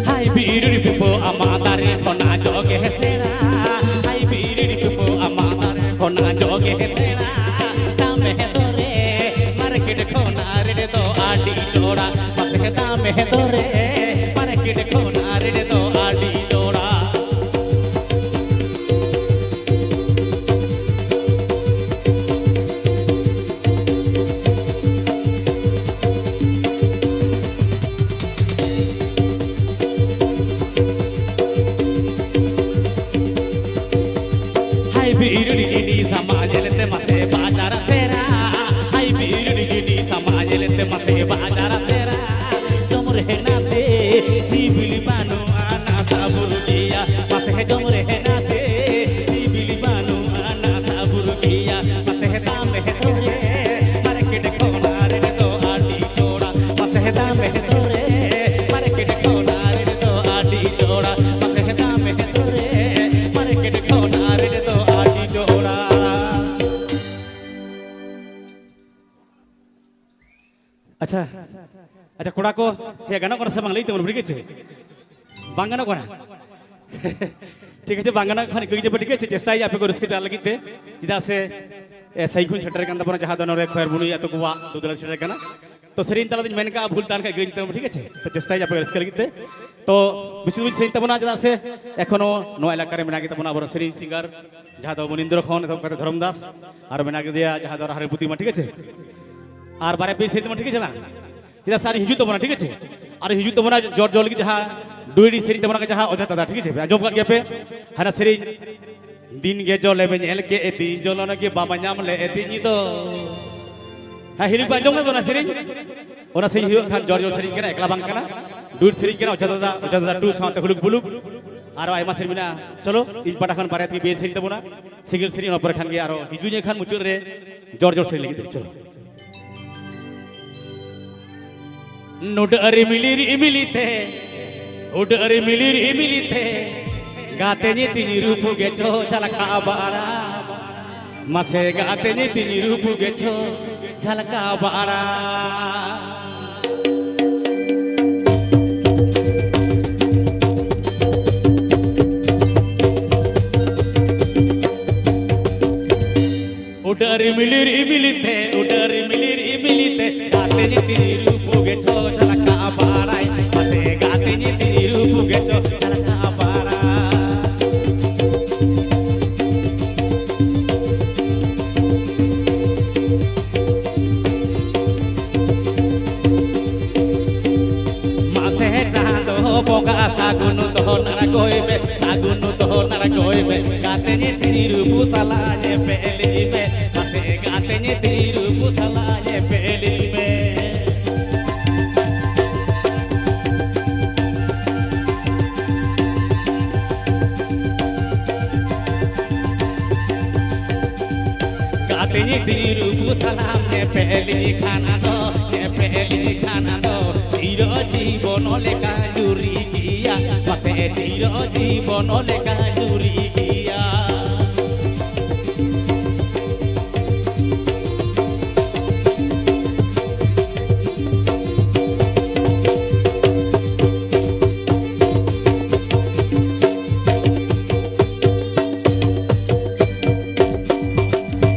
ᱦᱟᱭ ᱵᱤᱨᱲᱤ ᱯᱤᱯᱟᱹ ᱟᱢᱟᱜ ᱫᱟᱨᱮ ᱠᱷᱚᱱᱟᱜ ᱡᱚᱜᱮ ᱥᱮᱬᱟ᱾ ᱦᱟᱭ ᱵᱤᱨᱲᱤ ᱯᱤᱯᱟᱹ ᱟᱢᱟᱜ ᱫᱟᱨᱮ ᱠᱷᱚᱱᱟᱜ ᱡᱚᱜᱮ ᱥᱮᱬᱟ᱾ ᱫᱟᱢᱮ ᱫᱚᱨᱮ ᱢᱟᱨᱠᱮᱴ ᱠᱷᱚᱱᱟᱜ ᱨᱮᱴ ᱫᱚ ᱟᱹᱰᱤ ᱪᱚᱲᱟ᱾ ᱢᱟᱥᱮ ᱦᱮᱸᱫᱚᱨᱮ ᱢᱟᱨᱠᱮᱴ ᱠᱷᱚᱱ ᱟᱨᱮᱲ ᱫᱚ ᱟᱹᱰᱤ ᱡᱚᱲᱟ᱾ ᱦᱟᱭ ᱵᱤᱨᱩᱰᱤ ᱜᱤᱰᱤ ᱥᱟᱢᱟ ᱧᱮᱞᱛᱮ ᱢᱟᱥᱮ ᱵᱟᱡᱟᱨ ᱥᱮᱨᱟ᱾ ᱦᱟᱭ ᱵᱤᱨᱩᱰᱤ ᱜᱤᱰᱤ ᱥᱟᱢᱟ ᱧᱮᱞᱛᱮ ᱢᱟᱥᱮ ᱵᱟᱡᱟᱨ ᱥᱮᱨᱟ᱾ ᱡᱚᱢ ᱨᱮ ᱱᱟᱥᱮ ᱥᱤᱵᱤᱞ ᱵᱟᱹᱱᱩᱜᱼᱟ ᱱᱟᱥᱟ ᱵᱩᱨᱩ ᱜᱮᱭᱟ᱾ ᱢᱟᱥᱮ ᱡᱚᱢ ᱨᱮ ᱱᱟᱥᱮ ᱥᱤᱵᱤᱞ ᱵᱟᱹᱱᱩᱜᱼᱟ ᱱᱟᱥᱟ ᱵᱩᱨᱩ ᱜᱮᱭᱟ᱾ ᱢᱟᱥᱮ ᱫᱟᱢ ᱦᱮᱛᱚᱨᱮ ᱢᱟᱨᱠᱮᱴ ᱠᱷᱚᱱ ᱟᱨᱮᱲ ᱫᱚ ᱟᱹᱰᱤ ᱡᱚᱲᱟ᱾ ᱢᱟᱥᱮ ᱫᱟᱢ ᱦᱮᱛᱚᱨᱮ ᱢᱟᱨᱠᱮᱴ ᱠᱷᱚᱱ ᱟᱨᱮᱲ ᱫᱚ ᱟᱹᱰᱤ ᱡᱚᱲᱟ᱾ ᱢᱟᱥᱮ ᱫᱟᱢ ᱦᱮᱛᱚᱨᱮ ᱢᱟᱨᱠᱮᱴ ᱠᱷᱚᱱ ᱟᱨᱮᱲ ᱫᱚ ᱟᱹᱰᱤ ᱡᱚᱲᱟ᱾ ᱟᱪᱪᱷᱟ, ᱟᱪᱪᱷᱟ, ᱠᱚᱲᱟ ᱠᱚ, ᱦᱮᱸ, ᱜᱟᱱᱚᱜ ᱠᱟᱱᱟ ᱥᱮ ᱵᱟᱝ? ᱞᱟᱹᱭ ᱛᱟᱵᱚᱱ, ᱴᱷᱤᱠ ᱟᱪᱷᱮ? ᱵᱟᱝ ᱜᱟᱱᱚᱜ ᱠᱟᱱᱟ? ᱴᱷᱤᱠ ᱟᱪᱷᱮ, ᱵᱟᱝ ᱜᱟᱱᱚᱜ ᱠᱷᱟᱱ ᱤᱠᱟᱹ ᱜᱮ ᱛᱟᱯᱮ, ᱴᱷᱤᱠ ᱟᱪᱷᱮ? ᱪᱮᱥᱴᱟᱭᱮᱫᱼᱟ ᱟᱯᱮ ᱠᱚ ᱨᱟᱹᱥᱠᱟᱹ ᱪᱟᱞᱟᱜ ᱞᱟᱹᱜᱤᱫ ᱛᱮ, ᱪᱮᱫᱟᱜ ᱥᱮ, ᱮ, ᱥᱟᱺᱜᱤᱧ ᱠᱷᱚᱱ ᱥᱮᱴᱮᱨ ᱠᱟᱱ ᱛᱟᱵᱚᱱᱟ, ᱡᱟᱦᱟᱸ ᱫᱚ ᱱᱚᱰᱮ ᱠᱷᱚᱭᱮᱨᱵᱩᱱᱤ ᱟᱹᱛᱩ ᱠᱚᱣᱟᱜ ᱫᱩᱫᱽᱞᱟ ᱥᱮᱴᱮᱨ ᱠᱟᱱᱟ᱾ ᱛᱚ, ᱥᱮᱨᱮᱧ ᱛᱟᱞᱟ ᱫᱚᱧ ᱢᱮᱱ ᱠᱟᱜᱼᱟ, ᱵᱷᱩᱞ ᱛᱟᱦᱮᱱ ᱠᱷᱟᱡ ᱜᱟᱹᱭᱤᱧ ᱛᱟᱵᱚᱱ, ᱴᱷᱤᱠ ᱟᱪᱷᱮ? ᱛᱚ, ᱪᱮᱥᱴᱟᱭᱮᱫᱼᱟ ᱟᱯᱮ ᱨᱟᱹᱥᱠᱟᱹ ᱞᱟᱹᱜᱤᱫ ᱛᱮ᱾ ᱛᱚ, ᱵᱮᱥᱤ ᱫᱚ ᱵᱟᱹᱧ ᱥᱮᱨᱮᱧ ᱛᱟᱵᱚᱱᱟ, ᱪᱮᱫᱟᱜ ᱥᱮ ᱮᱠᱷᱚᱱᱳ ᱱᱚᱣᱟ ᱮᱞᱟᱠᱟ ᱨᱮ ᱢᱮᱱᱟᱜ ᱜᱮ ᱛᱟᱵᱚᱱᱟ ᱟᱵᱚᱨᱮᱱ ᱥᱮᱨᱮᱧ ᱥᱤᱝᱜᱟᱨ, ᱡᱟᱦᱟᱸ ᱫᱚ ᱢᱚᱱᱤᱱᱫᱨᱚ ᱠᱷᱚᱱ ᱮᱛᱚᱦᱚᱵ ᱠᱟᱛᱮ ᱫᱷᱚᱨᱚᱢ ᱫᱟᱥ, ᱟᱨ ᱢᱮᱱᱟᱜ ᱠᱮᱫᱮᱭᱟ ᱡᱟᱦᱟᱸ ᱫᱚ ᱨᱟᱦᱟᱨᱤ ᱯᱩᱛᱤᱢᱟ, ᱴᱷᱤᱠ ᱟᱪᱷᱮ? ᱟᱨ ᱵᱟᱨᱭᱟ ᱯᱮᱭᱟ ᱥᱮᱨᱮᱧ ᱛᱟᱵᱚᱱᱟ, ᱴᱷᱤᱠ ᱟᱪᱷᱮ ᱵᱟᱝ? ᱪᱮᱫᱟᱜ ᱥᱮ ᱟᱨ ᱦᱤᱡᱩᱜ ᱛᱟᱵᱚᱱᱟ, ᱴᱷᱤᱠ ᱟᱪᱷᱮ? ᱟᱨ ᱦᱤᱡᱩᱜ ᱛᱟᱵᱚᱱᱟ ᱡᱚᱨ ᱡᱚᱨ ᱞᱟᱹᱜᱤᱫ ᱡᱟᱦᱟᱸ ᱰᱩᱭᱮᱴ ᱥᱮᱨᱮᱧ ᱛᱟᱵᱚᱱᱟ, ᱡᱟᱦᱟᱸ ᱚᱡᱷᱟ ᱫᱟᱫᱟ, ᱴᱷᱤᱠ ᱟᱪᱷᱮ? ᱟᱸᱡᱚᱢ ᱠᱟᱜ ᱜᱮᱭᱟ ᱯᱮ ᱦᱟᱱᱟ ᱥᱮᱨᱮᱧ, ᱫᱤᱱ ᱜᱮ ᱡᱚᱞᱮ ᱵᱮ ᱧᱮᱞ ᱠᱮᱫ ᱛᱤᱧ, ᱡᱚᱞᱚᱱ ᱜᱮ ᱵᱟᱵᱟ ᱧᱟᱢ ᱞᱮᱫ ᱛᱤᱧ ᱫᱚ᱾ ᱦᱮᱸ, ᱦᱤᱞᱤ ᱯᱮ ᱟᱸᱡᱚᱢ ᱞᱮᱫᱟ ᱚᱱᱟ ᱥᱮᱨᱮᱧ? ᱚᱱᱟ ᱥᱮᱨᱮᱧ ᱦᱩᱭᱩᱜ ᱠᱷᱟᱱ ᱡᱚᱨ ᱡᱚᱨ ᱥᱮᱨᱮᱧ ᱠᱟᱱᱟ, ᱮᱠᱞᱟ ᱵᱟᱝ ᱠᱟᱱᱟ᱾ ᱰᱩᱭᱮᱴ ᱥᱮᱨᱮᱧ ᱠᱟᱱᱟ, ᱚᱡᱷᱟ ᱫᱟᱫᱟ, ᱚᱡᱷᱟ ᱫᱟᱫᱟ ᱴᱩ ᱥᱟᱶᱛᱮ ᱦᱩᱞᱩᱠ ᱵᱩᱞᱩᱠ᱾ ᱟᱨᱚ ᱟᱭᱢᱟ ᱥᱮᱨᱮᱧ ᱢᱮᱱᱟᱜᱼᱟ᱾ ᱪᱚᱞᱚ, ᱤᱧ ᱯᱟᱦᱴᱟ ᱠᱷᱚᱱ ᱵᱟᱨᱭᱟ ᱛᱮᱜᱮ ᱵᱮᱥ ᱥᱮᱨᱮᱧ ᱛᱟᱵᱚᱱᱟ, ᱥᱤᱝᱜᱮᱞ ᱥᱮᱨᱮᱧ, ᱚᱱᱟ ᱯᱚᱨᱮ ᱠᱷᱟᱱ ᱜᱮ ᱟᱨᱚ ᱦᱤᱡᱩᱜ ᱤᱧ ᱠᱷᱟᱱ ᱢᱩᱪᱟᱹᱫ ᱨᱮ ᱡᱚᱨ ᱡᱚᱨ ᱥᱮᱨᱮᱧ ᱞᱟᱹᱜᱤᱫ ᱛᱮ᱾ ᱪᱚᱞᱚ᱾ ᱱᱩᱰᱟᱹᱨᱤ ᱢᱤᱞᱤᱨᱤ ᱢᱤᱞᱤᱛᱮ, ᱩᱰᱟᱹᱨᱤ ᱢᱤᱞᱤᱨᱤ ᱢᱤᱞᱤᱛᱮ, ᱜᱟᱛᱮ ᱧᱤᱛᱤᱧ ᱨᱩᱯᱩ ᱜᱮ ᱪᱚ ᱪᱟᱞᱟᱠᱟ ᱵᱟᱲᱟ᱾ ᱢᱟᱥᱮ ᱜᱟᱛᱮ ᱧᱤᱛᱤᱧ ᱨᱩᱯᱩ ᱜᱮ ᱪᱚ ᱪᱟᱞᱟᱠᱟ ᱵᱟᱲᱟ᱾ ᱩᱰᱟᱹ ᱨᱤᱢᱤᱞ ᱨᱤᱢᱤᱞ ᱛᱮ, ᱩᱰᱟᱹ ᱨᱤᱢᱤᱞ ᱨᱤᱢᱤᱞ ᱛᱮ, ᱜᱟᱛᱮ ᱧᱤᱛᱤ ᱨᱩᱯᱩ ᱜᱮ ᱪᱚ ᱡᱷᱟᱞᱠᱟᱣ ᱵᱟᱲᱟᱭ, ᱢᱟᱥᱮ ᱜᱟᱛᱮ ᱧᱤᱛᱤ ᱨᱩᱯᱩ ᱜᱮ ᱪᱚ ᱡᱷᱟᱞᱠᱟᱣ ᱵᱟᱲᱟᱭ᱾ ᱢᱟᱥᱮ ᱪᱟᱸᱫᱚ ᱵᱚᱸᱜᱟ ᱥᱟᱹᱜᱩᱱ ᱫᱚᱦᱚ ᱱᱟᱲᱜᱚᱭ ᱢᱮ, ᱥᱟᱹᱜᱩᱱ ᱫᱚᱦᱚ ᱱᱟᱲᱜᱚᱭ ᱢᱮ, ᱜᱟᱛᱮ ᱧᱤᱛᱤ ᱨᱩᱯᱩ ᱥᱟᱞᱟᱜ ᱧᱮᱯᱮᱞᱤᱧ ᱢᱮ, ᱢᱟᱥᱮ ᱜᱟᱛᱮ ᱧᱤᱛᱤ ᱨᱩᱯᱩ ᱥᱟᱞᱟᱜ ᱧᱮᱯᱮᱞᱤᱧ ᱢᱮ᱾ ᱜᱟᱛᱮ ᱧᱤᱛᱤ ᱨᱩᱯᱩ ᱥᱟᱞᱟᱜ ᱧᱮᱯᱮᱞᱤᱧ ᱠᱷᱟᱱ ᱟᱫᱚ, ᱧᱮᱯᱮᱞᱤᱧ ᱠᱷᱟᱱ ᱟᱫᱚ, ᱪᱤᱨᱚ ᱡᱤᱵᱚᱱ ᱞᱮᱠᱟ ᱡᱩᱨᱤ ᱜᱮᱭᱟ, ᱢᱟᱥᱮ ᱪᱤᱨᱚ ᱡᱤᱵᱚᱱ ᱞᱮᱠᱟ ᱡᱩᱨᱤ ᱜᱮᱭᱟ᱾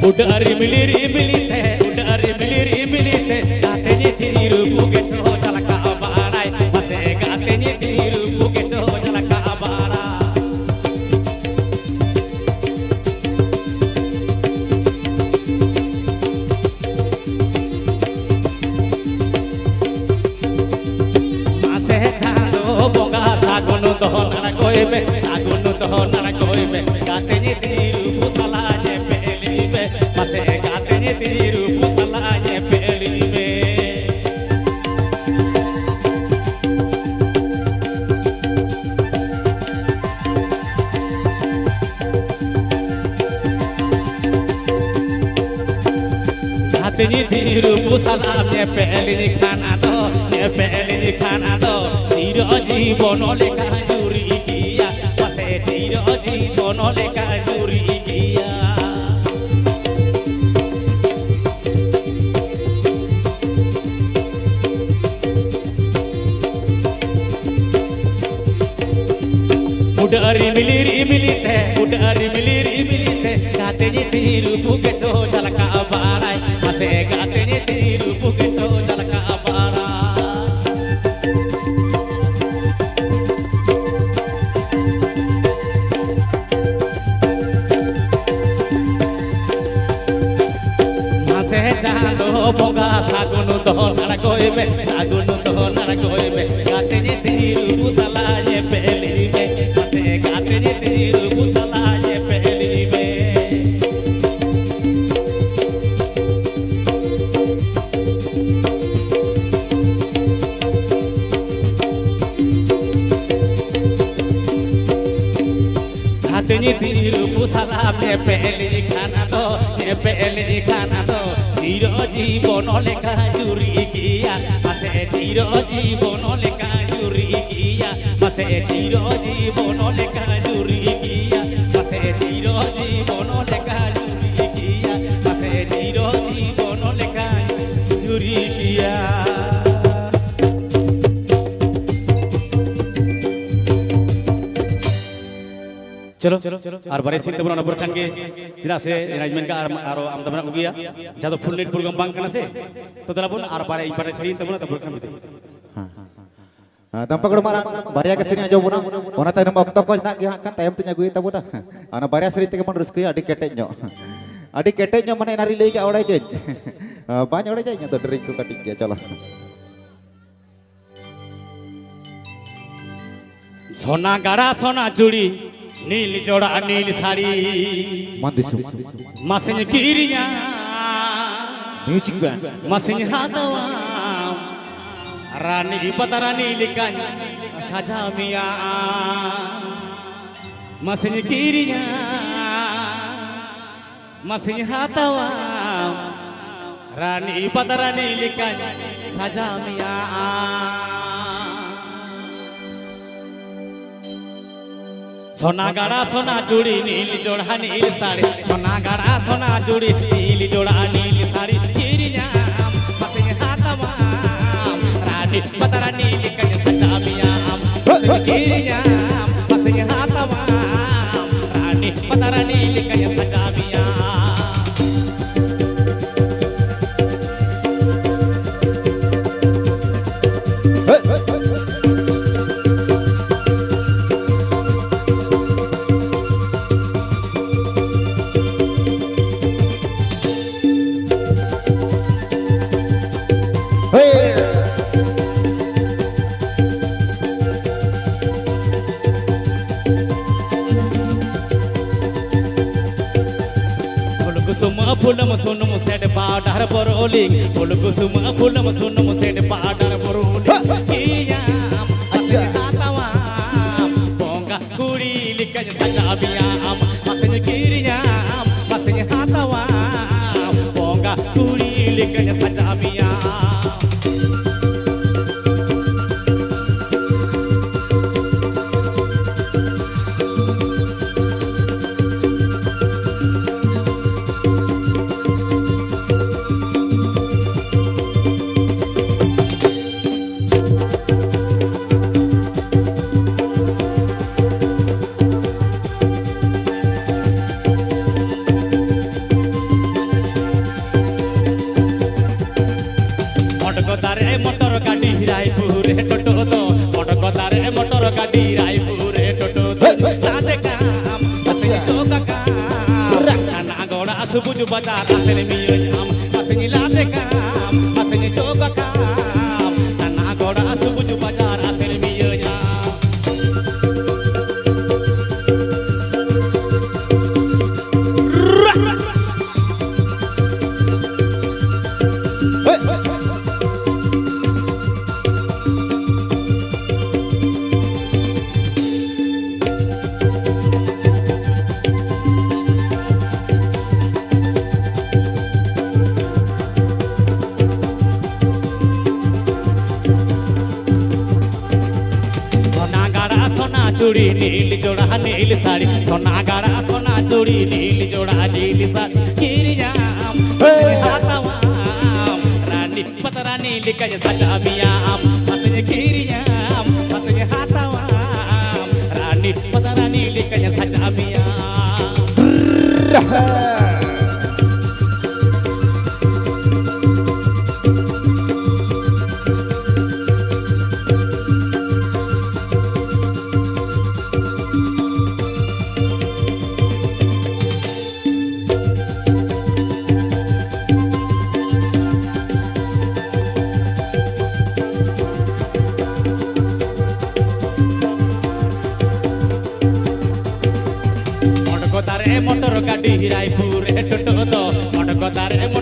ᱩᱰᱟᱹ ᱨᱤᱢᱤᱞ ᱨᱤᱢᱤᱞ ᱛᱮ, ᱩᱰᱟᱹ ᱨᱤᱢᱤᱞ ᱨᱤᱢᱤᱞ ᱛᱮ, ᱜᱟᱛᱮ ᱧᱤᱛᱤ ᱨᱩᱯᱩ ᱜᱮ ᱪᱚ ᱡᱷᱟᱞᱠᱟᱣ ᱵᱟᱲᱟᱭ, ᱢᱟᱥᱮ ᱜᱟᱛᱮ ᱧᱤᱛᱤ ᱨᱩᱯᱩ ᱜᱮ ᱪᱚ ᱡᱷᱟᱞᱠᱟᱣ ᱵᱟᱲᱟᱭ᱾ ᱢᱟᱥᱮ ᱪᱟᱸᱫᱚ ᱵᱚᱸᱜᱟ ᱥᱟᱹᱜᱩᱱ ᱫᱚᱦᱚ ᱱᱟᱲᱜᱚᱭ ᱢᱮ, ᱥᱟᱹᱜᱩᱱ ᱫᱚᱦᱚ ᱱᱟᱲᱜᱚᱭ ᱢᱮ, ᱜᱟᱛᱮ ᱧᱤᱛᱤ ᱨᱩᱯᱩ ᱥᱟᱞᱟᱜ ᱧᱮᱯᱮᱞᱤᱧ ᱢᱮ, ᱢᱟᱥᱮ ᱜᱟᱛᱮ ᱧᱤᱛᱤ ᱨᱩᱯᱩ ᱥᱟᱞᱟᱜ ᱧᱮᱯᱮᱞᱤᱧ ᱢᱮ᱾ ᱜᱟᱛᱮ ᱧᱤᱛᱤ ᱨᱩᱯᱩ ᱥᱟᱞᱟᱜ ᱧᱮᱯᱮᱞᱤᱧ ᱠᱷᱟᱱ ᱟᱫᱚ, ᱧᱮᱯᱮᱞᱤᱧ ᱠᱷᱟᱱ ᱟᱫᱚ, ᱪᱤᱨᱚ ᱡᱤᱵᱚᱱ ᱞᱮᱠᱟ ᱡᱩᱨᱤ ᱜᱮᱭᱟ, ᱢᱟᱥᱮ ᱪᱤᱨᱚ ᱡᱤᱵᱚᱱ ᱞᱮᱠᱟ ᱡᱩᱨᱤ ᱜᱮᱭᱟ᱾ ᱩᱰᱟᱹ ᱨᱤᱢᱤᱞᱤ ᱨᱤᱢᱤᱞᱤ ᱛᱮ, ᱩᱰᱟᱹᱜ ᱨᱤᱢᱤᱞᱤ ᱨᱤᱢᱤᱞᱤ ᱛᱮ, ᱜᱟᱛᱮ ᱧᱤᱛᱤ ᱨᱩᱯᱩ ᱜᱮ ᱪᱚ ᱡᱷᱟᱞᱠᱟᱣ ᱵᱟᱲᱟᱭ, ᱢᱟᱥᱮ ᱜᱟᱛᱮ ᱧᱤᱛᱤ ᱨᱩᱯᱩ ᱜᱮ ᱪᱚ ᱡᱷᱟᱞᱠᱟᱣ ᱵᱟᱲᱟᱭ᱾ ᱢᱟᱥᱮ ᱪᱟᱸᱫᱚ ᱵᱚᱸᱜᱟ ᱥᱟᱹᱜᱩᱱ ᱫᱚᱱ ᱟᱬᱜᱚᱭ ᱢᱮ, ᱥᱟᱹᱜᱩᱱ ᱫᱚᱱ ᱟᱬᱜᱚᱭ ᱢᱮ, ᱜᱟᱛᱮ ᱧᱤᱛᱤ ᱨᱩᱯᱩ ᱥᱟᱞᱟᱜ ᱧᱮᱯᱮᱞᱤᱧ ᱢᱮ, ᱢᱟᱥᱮ ᱜᱟᱛᱮ ᱧᱤᱛᱤ ᱨᱩᱯᱩ ᱥᱟᱞᱟᱜ ᱧᱮᱯᱮᱞᱤᱧ ᱢᱮ᱾ ᱜᱟᱛᱮ ᱧᱤᱛᱤ ᱨᱩᱯᱩ ᱥᱟᱞᱟᱜ ᱧᱮᱯᱮᱞᱤᱧ ᱠᱷᱟᱱ ᱟᱫᱚ, ᱧᱮᱯᱮᱞᱤᱧ ᱠᱷᱟᱱ ᱟᱫᱚ, ᱪᱤᱨᱚ ᱡᱤᱵᱚᱱ ᱞᱮᱠᱟ ᱡᱩᱨᱤ ᱜᱮᱭᱟ, ᱢᱟᱥᱮ ᱪᱤᱨᱚ ᱡᱤᱵᱚᱱ ᱞᱮᱠᱟ ᱡᱩᱨᱤ ᱜᱮᱭᱟ, ᱢᱟᱥᱮ ᱪᱤᱨᱚ ᱡᱤᱵᱚᱱ ᱞᱮᱠᱟ ᱡᱩᱨᱤ ᱜᱮᱭᱟ, ᱢᱟᱥᱮ ᱪᱤᱨᱚ ᱡᱤᱵᱚᱱ ᱞᱮᱠᱟ ᱡᱩᱨᱤ ᱜᱮᱭᱟ, ᱢᱟᱥᱮ ᱪᱤᱨᱚ ᱡᱤᱵᱚᱱ ᱞᱮᱠᱟ ᱡᱩᱨᱤ ᱜᱮᱭᱟ᱾ ᱪᱚᱞᱚ, ᱟᱨ ᱵᱟᱨᱭᱟ ᱥᱮᱨᱮᱧ ᱛᱟᱵᱚᱱ ᱚᱱᱟ ᱯᱚᱨ ᱠᱷᱟᱱ ᱜᱮ, ᱪᱮᱫᱟᱜ ᱥᱮ ᱮᱱᱟᱡ ᱢᱮᱱ ᱠᱟᱜ ᱟᱨ, ᱟᱨᱚ ᱟᱢᱫᱟ ᱢᱮᱱᱟᱜ ᱠᱚᱜᱮᱭᱟ, ᱡᱟᱦᱟᱸ ᱫᱚ ᱯᱷᱩᱞ ᱱᱟᱭᱤᱴ ᱯᱨᱳᱜᱨᱟᱢ ᱵᱟᱝ ᱠᱟᱱᱟ ᱥᱮ᱾ ᱛᱚ ᱫᱮᱞᱟ ᱵᱚᱱ ᱟᱨ ᱵᱟᱨᱭᱟ ᱤᱧ ᱯᱟᱦᱴᱟ ᱥᱮᱨᱮᱧ ᱛᱟᱵᱚᱱᱟ, ᱛᱟᱨᱯᱚᱨ ᱠᱷᱟᱱ ᱵᱤᱫᱟᱹᱭ᱾ ᱦᱮᱸ, ᱦᱮᱸ᱾ ᱟᱸ, ᱫᱟᱢᱯᱟ ᱜᱚᱲᱚ ᱢᱟᱨᱟᱝ ᱵᱟᱨᱭᱟ ᱜᱮ ᱥᱮᱨᱮᱧ ᱟᱸᱡᱚᱢ ᱵᱚᱱᱟ, ᱚᱱᱟ ᱛᱟᱭᱱᱚᱢ ᱚᱠᱛᱚ ᱠᱚ ᱦᱮᱱᱟᱜ ᱜᱮᱭᱟ ᱦᱟᱸᱜ ᱠᱷᱟᱱ ᱛᱟᱭᱚᱢ ᱛᱮᱧ ᱟᱹᱜᱩᱭ ᱛᱟᱵᱚᱱᱟ᱾ ᱚᱱᱟ ᱵᱟᱨᱭᱟ ᱥᱮᱨᱮᱧ ᱛᱮᱜᱮ ᱵᱚᱱ ᱨᱟᱹᱥᱠᱟᱹᱭᱟ, ᱟᱹᱰᱤ ᱠᱮᱴᱮᱡ ᱧᱚᱜ᱾ ᱟᱹᱰᱤ ᱠᱮᱴᱮᱡ ᱧᱚᱜ ᱢᱟᱱᱮ ᱮᱱᱟᱝ ᱨᱤᱧ ᱞᱟᱹᱭ ᱠᱟᱜᱼᱟ ᱚᱲᱮᱡᱟᱹᱧ᱾ ᱵᱟᱹᱧ ᱚᱲᱮᱡᱟ, ᱤᱧᱟᱹᱜ ᱫᱚ ᱰᱮᱨᱤᱝ ᱠᱚ ᱠᱟᱹᱴᱤᱡ ᱜᱮᱭᱟ, ᱪᱚᱞᱚ᱾ ᱥᱚᱱᱟ ᱜᱟᱲᱟ ᱥᱚᱱᱟ ᱪᱩᱲᱤ, ᱱᱤᱞ ᱡᱚᱲᱟ ᱱᱤᱞ ᱥᱟᱹᱲᱤ᱾ ᱢᱟᱱ ᱫᱤᱥᱚᱢ᱾ ᱢᱟᱥᱮᱧ ᱠᱤᱨᱤᱧᱟ᱾ Music band. ᱢᱟᱥᱮᱧ ᱦᱟᱛᱟᱣᱟ᱾ ᱨᱟᱱᱤ ᱯᱟᱛᱟ ᱨᱟᱱᱤ ᱞᱮᱠᱟᱧ ᱥᱟᱡᱟᱣ ᱢᱮᱭᱟ᱾ ᱢᱟᱥᱮᱧ ᱠᱤᱨᱤᱧᱟ᱾ ᱢᱟᱥᱮᱧ ᱦᱟᱛᱟᱣᱟ, ᱨᱟᱱᱤ ᱯᱟᱛᱟ ᱨᱟᱱᱤ ᱞᱮᱠᱟᱧ ᱥᱟᱡᱟᱣ ᱢᱮᱭᱟ᱾ ᱥᱚᱱᱟ ᱜᱟᱲᱟ ᱥᱚᱱᱟ ᱪᱩᱲᱤ, ᱱᱤᱞ ᱡᱚᱲᱦᱟ ᱱᱤᱞ ᱥᱟᱹᱲᱤ, ᱥᱚᱱᱟ ᱜᱟᱲᱟ ᱥᱚᱱᱟ ᱪᱩᱲᱤ, ᱱᱤᱞ ᱡᱚᱲᱦᱟ ᱱᱤᱞ ᱥᱟᱹᱲᱤ, ᱠᱤᱨᱤᱧᱟᱢ, ᱢᱟᱥᱮᱧ ᱦᱟᱛᱟᱣᱟ, ᱨᱟᱱᱤ ᱯᱟᱛᱟ ᱨᱟᱱᱤ ᱞᱮᱠᱟᱧ ᱥᱟᱡᱟᱣ ᱢᱮᱭᱟ᱾ ᱠᱤᱨᱤᱧᱟᱢ, ᱢᱟᱥᱮᱧ ᱦᱟᱛᱟᱣᱟ, ᱥᱩᱱᱩᱢ ᱥᱮᱴ ᱯᱟᱣᱰᱟᱨ ᱵᱚᱨᱚᱞᱤᱝ, ᱯᱷᱩᱞ ᱠᱩᱥᱩᱢ ᱯᱷᱩᱞᱟᱹᱢ ᱥᱩᱱᱩᱢ ᱥᱮᱴ ᱯᱟᱣᱰᱟᱨ ᱵᱚᱨᱚᱞᱤᱝ᱾ ᱦᱮᱸ᱾ ᱠᱤᱨᱤᱧᱟᱢ, ᱟᱪᱪᱷᱟ᱾ ᱦᱟᱛᱟᱣᱟᱢ, ᱵᱚᱸᱜᱟ ᱠᱩᱲᱤ ᱞᱮᱠᱟᱧ ᱥᱟᱡᱟᱣ ᱢᱮᱭᱟ ᱟᱢ᱾ ᱢᱟᱥᱮᱧ ᱠᱤᱨᱤᱧᱟᱢ, ᱢᱟᱥᱮᱧ ᱦᱟᱛᱟᱣᱟᱢ, ᱵᱚᱸᱜᱟ ᱠᱩᱲᱤ ᱞᱮᱠᱟᱧ ᱥᱟᱡᱟᱣ ᱢᱮᱭᱟ᱾ ᱢᱚᱴᱠᱚ ᱫᱟᱨᱮ ᱢᱚᱴᱚᱨ ᱜᱟᱹᱰᱤ ᱨᱟᱭᱯᱩᱨ ᱨᱮ ᱴᱳᱴᱳ ᱫᱚ, ᱢᱚᱴᱠᱚ ᱫᱟᱨᱮ ᱢᱚᱴᱚᱨ ᱜᱟᱹᱰᱤ ᱨᱟᱭᱯᱩᱨ ᱨᱮ ᱴᱳᱴᱳ ᱫᱚ᱾ ᱦᱮᱭ, ᱦᱮᱭ᱾ ᱞᱟᱫᱮ ᱠᱟᱢ, ᱟᱪᱪᱷᱟ᱾ ᱪᱚᱠᱟ ᱠᱟᱢ, ᱨᱟ- ᱱᱟᱱᱟ ᱜᱚᱲᱟ ᱥᱩᱵᱩᱡ ᱵᱟᱡᱟᱨ ᱟᱥᱮᱱ ᱢᱤᱭᱟᱹᱧ ᱟᱢ, ᱟᱥᱮᱧ ᱞᱟᱫᱮ ᱠᱟᱢ, ᱟᱥᱮᱧ ᱪᱚᱠᱟ ᱠᱟᱢ, ᱱᱟᱱᱟ ᱜᱚᱲᱟ ᱥᱩᱵᱩᱡ ᱵᱟᱡᱟᱨ ᱟᱥᱮᱱ ᱢᱤᱭᱟᱹᱧ ᱟᱢ᱾ ᱥᱚᱱᱟ ᱜᱟᱲᱟ ᱥᱚᱱᱟ ᱪᱩᱲᱤ ᱱᱤᱞ ᱡᱚᱲᱟ ᱱᱤᱞ ᱥᱟᱹᱲᱤ, ᱥᱚᱱᱟ ᱜᱟᱲᱟ ᱥᱚᱱᱟ ᱪᱩᱲᱤ ᱱᱤᱞ ᱡᱚᱲᱟ ᱱᱤᱞ ᱥᱟᱹᱲᱤ ᱠᱤᱨᱤᱧᱟᱢ, ᱦᱮᱸ᱾ ᱦᱟᱛᱟᱣᱟᱢ, ᱨᱟᱱᱤ ᱯᱟᱛᱨᱟᱱᱤ ᱞᱮᱠᱟᱧ ᱥᱟᱡᱟᱣ ᱢᱮᱭᱟ ᱟᱢ, ᱢᱟᱥᱮᱧ ᱠᱤᱨᱤᱧᱟᱢ, ᱢᱟᱥᱮᱧ ᱦᱟᱛᱟᱣᱟᱢ, ᱨᱟᱱᱤ ᱯᱟᱛᱨᱟᱱᱤ ᱞᱮᱠᱟᱧ ᱥᱟᱡᱟᱣ ᱢᱮᱭᱟ᱾ ᱢᱚᱴᱠᱚ ᱫᱟᱨᱮ ᱢᱚᱴᱚᱨ ᱜᱟᱹᱰᱤ ᱨᱟᱭᱯᱩᱨ ᱨᱮ ᱴᱳᱴᱳ ᱫᱚ, ᱢᱚᱴᱠᱚ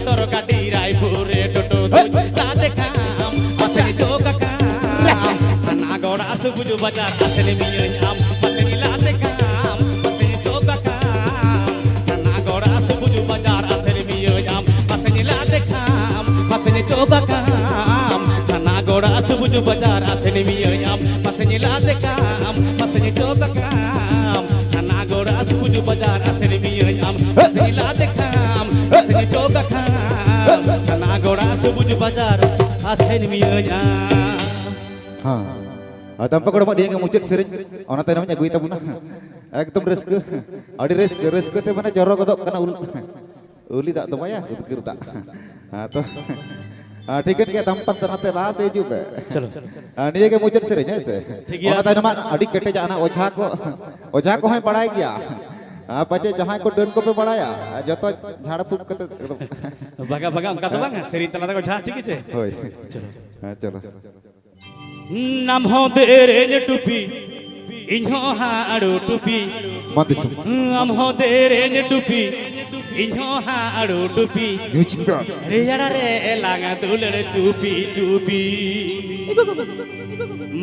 ᱛᱚᱨ ᱜᱟᱹᱰᱤ ᱨᱟᱭᱯᱩᱨ ᱨᱮ ᱴᱳᱴᱳ ᱫᱩᱧ ᱞᱟᱫᱮ ᱠᱟᱢ, ᱯᱟᱥᱮ ᱪᱚᱠᱟ ᱠᱟᱢ᱾ ᱛᱷᱟᱱᱟ ᱜᱚᱲᱟ ᱥᱩᱵᱩᱡ ᱵᱟᱡᱟᱨ ᱟᱥᱮᱱ ᱢᱤᱭᱟᱹᱧ ᱟᱢ, ᱯᱟᱥᱮ ᱞᱟᱫᱮ ᱠᱟᱢ, ᱯᱟᱥᱮ ᱪᱚᱠᱟ ᱠᱟᱢ᱾ ᱛᱷᱟᱱᱟ ᱜᱚᱲᱟ ᱥᱩᱵᱩᱡ ᱵᱟᱡᱟᱨ ᱟᱥᱮᱱ ᱢᱤᱭᱟᱹᱧ ᱟᱢ, ᱯᱟᱥᱮ ᱞᱟᱫᱮ ᱠᱟᱢ, ᱯᱟᱥᱮ ᱪᱚᱠᱟ ᱠᱟᱢ᱾ ᱛᱷᱟᱱᱟ ᱜᱚᱲᱟ ᱥᱩᱵᱩᱡ ᱵᱟᱡᱟᱨ ᱟᱥᱮᱱ ᱢᱤᱭᱟᱹᱧ ᱟᱢ, ᱯᱟᱥᱮ ᱞᱟᱫᱮ ᱠᱟᱢ, ᱯᱟᱥᱮ ᱪᱚᱠᱟ ᱠᱟᱢ᱾ ᱛᱷᱟᱱᱟ ᱜᱚᱲᱟ ᱥᱩᱵᱩᱡ ᱵᱟᱡᱟᱨ ᱟᱥᱮᱱ ᱢᱤᱭᱟᱹᱧ ᱟᱢ, ᱯᱟᱥᱮ ᱞᱟᱫᱮ ᱠᱟᱢ, ᱯᱟᱥᱮ ᱪᱚᱠᱟ ᱠᱟᱢ᱾ ᱛᱷᱟᱱᱟ ᱜᱚᱲᱟ ᱥᱩᱵᱩᱡ ᱵᱟᱡᱟᱨ ᱟᱥᱮᱱ ᱢᱤᱭᱟᱹᱧ ᱟᱢ᱾ ᱦᱮᱸ᱾ ᱟᱫᱚ ᱵᱟᱯᱞᱟ ᱠᱚᱲᱟ ᱢᱟ ᱱᱤᱭᱟᱹ ᱜᱮ ᱢᱩᱪᱟᱹᱫ ᱥᱮᱨᱮᱧ, ᱚᱱᱟ ᱛᱟᱭᱱᱚᱢ ᱤᱧ ᱟᱹᱜᱩᱭ ᱛᱟᱵᱚᱱᱟ᱾ ᱮᱠᱫᱚᱢ ᱨᱟᱹᱥᱠᱟᱹ, ᱟᱹᱰᱤ ᱨᱟᱹᱥᱠᱟᱹ, ᱨᱟᱹᱥᱠᱟᱹ ᱛᱮ ᱢᱟᱱᱮ ᱡᱚᱨᱚ ᱜᱚᱫᱚᱜ ᱠᱟᱱᱟ ᱩᱞ, ᱩᱞᱤ ᱫᱟᱜ ᱫᱚ ᱵᱟᱭᱟ, ᱩᱫᱽᱜᱟᱹᱨ ᱫᱟᱜ᱾ ᱦᱮᱸ ᱛᱚ᱾ ᱦᱮᱸ, ᱴᱷᱤᱠᱟᱹᱱ ᱜᱮᱭᱟ, ᱫᱟᱢᱯᱟᱱ ᱛᱮ ᱱᱟᱛᱮ ᱞᱟᱦᱟ ᱥᱮᱫ ᱦᱤᱡᱩᱜ ᱯᱮ᱾ ᱪᱚᱞᱚ᱾ ᱟᱨ ᱱᱤᱭᱟᱹ ᱜᱮ ᱢᱩᱪᱟᱹᱫ ᱥᱮᱨᱮᱧ, ᱦᱮᱸ ᱥᱮ? ᱴᱷᱤᱠ ᱜᱮᱭᱟ᱾ ᱚᱱᱟ ᱛᱟᱭᱱᱚᱢ ᱟᱹᱰᱤ ᱠᱮᱴᱮᱡᱟᱜ ᱱᱟᱜ ᱚᱡᱷᱟ ᱠᱚ, ᱚᱡᱷᱟ ᱠᱚᱦᱚᱸᱭ ᱵᱟᱲᱟᱭ ᱜᱮᱭᱟ᱾ ᱟᱨ ᱯᱟᱪᱮ ᱡᱟᱦᱟᱸᱭ ᱠᱚ ᱰᱟᱹᱱ ᱠᱚᱯᱮ ᱵᱟᱲᱟᱭᱟ, ᱡᱚᱛᱚ ᱡᱷᱟᱲ ᱯᱷᱩᱸᱠ ᱠᱟᱛᱮ ᱮᱠᱫᱚᱢ᱾ ᱵᱟᱜᱟ, ᱵᱟᱜᱟ, ᱚᱱᱠᱟ ᱫᱚ ᱵᱟᱝ, ᱥᱮᱨᱮᱧ ᱛᱟᱞᱟ ᱛᱮᱠᱚ ᱡᱷᱟᱲ, ᱴᱷᱤᱠ ᱟᱪᱷᱮ? ᱦᱳᱭ᱾ ᱪᱚᱞᱚ᱾ ᱦᱮᱸ, ᱪᱚᱞᱚ᱾ ᱟᱢ ᱦᱚᱸ ᱫᱮᱨᱮᱧ ᱴᱩᱯᱤ, ᱤᱧ ᱦᱚᱸ ᱦᱟᱹᱲᱩ ᱴᱩᱯᱤ᱾ ᱢᱟ ᱫᱤᱥᱚᱢ᱾ ᱟᱢ ᱦᱚᱸ ᱫᱮᱨᱮᱧ ᱴᱩᱯᱤ, ᱤᱧ ᱦᱚᱸ ᱦᱟᱹᱲᱩ ᱴᱩᱯᱤ᱾ Music band. ᱨᱮᱭᱟᱲ ᱨᱮ ᱮᱞᱟᱝ ᱫᱩᱞᱟᱹᱲ ᱪᱩᱯᱤ ᱪᱩᱯᱤ᱾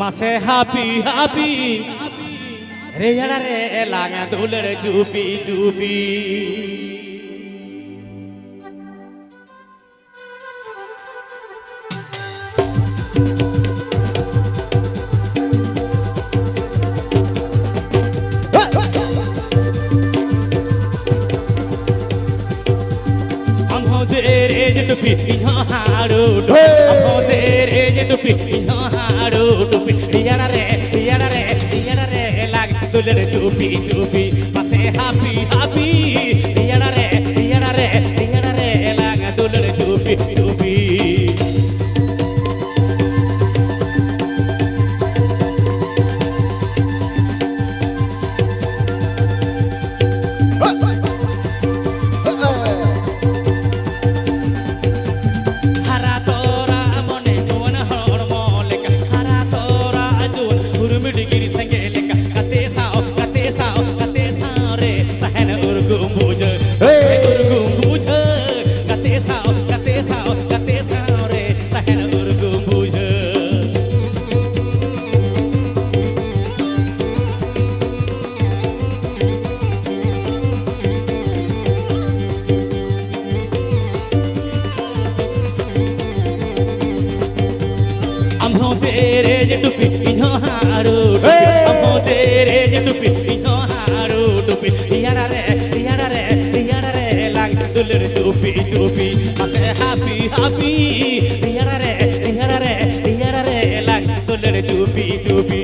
ᱢᱟᱥᱮ ᱦᱟᱯᱤ ᱦᱟᱯᱤ, ᱨᱮᱭᱟᱲ ᱨᱮ ᱮᱞᱟᱝ ᱫᱩᱞᱟᱹᱲ ᱪᱩᱯᱤ ᱪᱩᱯᱤ᱾ ᱟᱢ ᱦᱚᱸ ᱫᱮᱨᱮᱧ ᱴᱩᱯᱤ, ᱤᱧ ᱦᱚᱸ ᱦᱟᱹᱲᱩ ᱴᱩᱯᱤ᱾ ᱟᱢ ᱦᱚᱸ ᱫᱮᱨᱮᱧ ᱴᱩᱯᱤ, ᱤᱧ ᱦᱚᱸ ᱦᱟᱹᱲᱩ ᱴᱩᱯᱤ᱾ ᱨᱮᱭᱟᱲ ᱨᱮ, ᱨᱮᱭᱟᱲ ᱨᱮ, ᱨᱮᱭᱟᱲ ᱨᱮ ᱞᱟᱝ ᱫᱩᱞᱟᱹᱲ ᱪᱩᱯᱤ ᱪᱩᱯᱤ᱾ ᱢᱟᱥᱮ ᱦᱟᱯᱤ ᱦᱟᱯᱤ, ᱨᱮᱭᱟᱲ ᱨᱮ, ᱨᱮᱭᱟᱲ ᱨᱮ, ᱨᱮᱭᱟᱲ ᱨᱮ ᱞᱟᱝ ᱫᱩᱞᱟᱹᱲ ᱪᱩᱯᱤ ᱪᱩᱯᱤ᱾ ᱦᱟᱨᱟ ᱛᱚᱨᱟ ᱢᱚᱱᱮ ᱡᱩᱣᱟᱹᱱ ᱦᱚᱲᱢᱚ ᱞᱮᱠᱟ, ᱦᱟᱨᱟ ᱛᱚᱨᱟ ᱡᱩᱣᱟᱹᱱ ᱩᱨᱢᱤ ᱰᱤᱜᱽᱨᱤ ᱥᱮᱸᱜᱮᱞ ᱞᱮᱠᱟ, ᱜᱟᱛᱮ ᱥᱟᱶ, ᱜᱟᱛᱮ ᱥᱟᱶ, ᱜᱟᱛᱮ ᱥᱟᱶ ᱨᱮ ᱛᱟᱦᱮᱱ ᱩᱨᱜᱩᱢ᱾ ᱫᱮᱨᱮᱧ ᱴᱩᱯᱤ, ᱤᱧ ᱦᱚᱸ ᱦᱟᱹᱲᱩ ᱴᱩᱯᱤ᱾ ᱦᱮᱸ᱾ ᱟᱢ ᱦᱚᱸ ᱫᱮᱨᱮᱧ ᱴᱩᱯᱤ, ᱤᱧ ᱦᱚᱸ ᱦᱟᱹᱲᱩ ᱴᱩᱯᱤ᱾ ᱨᱮᱭᱟᱲ ᱨᱮ, ᱨᱮᱭᱟᱲ ᱨᱮ, ᱨᱮᱭᱟᱲ ᱨᱮ ᱞᱟᱝ ᱫᱩᱞᱟᱹᱲ ᱪᱩᱯᱤ ᱪᱩᱯᱤ᱾ ᱢᱟᱥᱮ ᱦᱟᱯᱤ ᱦᱟᱯᱤ, ᱨᱮᱭᱟᱲ ᱨᱮ, ᱨᱮᱭᱟᱲ ᱨᱮ, ᱨᱮᱭᱟᱲ ᱨᱮ ᱞᱟᱝ ᱫᱩᱞᱟᱹᱲ ᱪᱩᱯᱤ ᱪᱩᱯᱤ᱾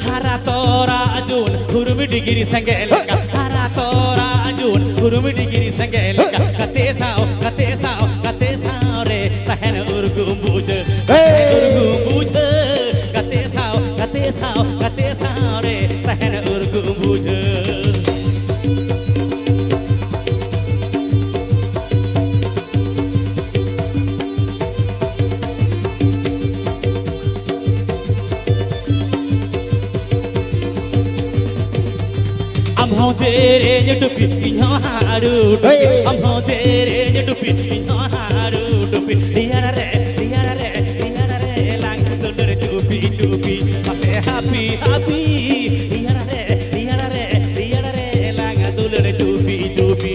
ᱦᱟᱨᱟ ᱛᱚᱨᱟ ᱡᱩᱱ, ᱦᱩᱨᱢᱤ ᱰᱤᱜᱽᱨᱤ ᱥᱮᱸᱜᱮᱞ ᱞᱮᱠᱟ᱾ ᱦᱟᱨᱟ ᱛᱚᱨᱟ ᱡᱩᱱ, ᱦᱩᱨᱢᱤ ᱰᱤᱜᱽᱨᱤ ᱥᱮᱸᱜᱮᱞ ᱞᱮᱠᱟ᱾ ᱜᱟᱛᱮ ᱥᱟᱶ, ᱜᱟᱛᱮ ᱥᱟᱶ, ᱜᱟᱛᱮ ᱥᱟᱶ ᱨᱮ ᱛᱟᱦᱮᱱ ᱩᱨᱜᱩᱢ ᱵᱩᱡᱷᱟᱹᱜ᱾ ᱦᱮᱸ᱾ ᱩᱨᱜᱩᱢ ᱵᱩᱡᱷᱟᱹᱜ᱾ ᱜᱟᱛᱮ ᱥᱟᱶ, ᱜᱟᱛᱮ ᱥᱟᱶ, ᱜᱟᱛᱮ ᱥᱟᱶ ᱨᱮ ᱛᱟᱦᱮᱱ ᱩᱨᱜᱩᱢ ᱵᱩᱡᱷᱟᱹᱜ᱾ ᱟᱢ ᱦᱚᱸ ᱫᱮᱨᱮᱧ ᱴᱩᱯᱤ, ᱤᱧ ᱦᱚᱸ ᱦᱟᱹᱲᱩ ᱴᱩᱯᱤ᱾ ᱦᱳᱭ᱾ ᱟᱢ ᱦᱚᱸ ᱫᱮᱨᱮᱧ ᱴᱩᱯᱤ, ᱤᱧ ᱦᱚᱸ ᱦᱟᱹᱲᱩ ᱴᱩᱯᱤ᱾ ᱨᱮᱭᱟᱲ ᱨᱮ, ᱨᱮᱭᱟᱲ ᱨᱮ, ᱨᱮᱭᱟᱲ ᱨᱮ ᱞᱟᱝ ᱫᱩᱞᱟᱹᱲ ᱪᱩᱯᱤ ᱪᱩᱯᱤ᱾ ᱢᱟᱥᱮ ᱦᱟᱯᱤ ᱦᱟᱯᱤ, ᱨᱮᱭᱟᱲ ᱨᱮ, ᱨᱮᱭᱟᱲ ᱨᱮ, ᱨᱮᱭᱟᱲ ᱨᱮ ᱞᱟᱝ ᱫᱩᱞᱟᱹᱲ ᱪᱩᱯᱤ ᱪᱩᱯᱤ᱾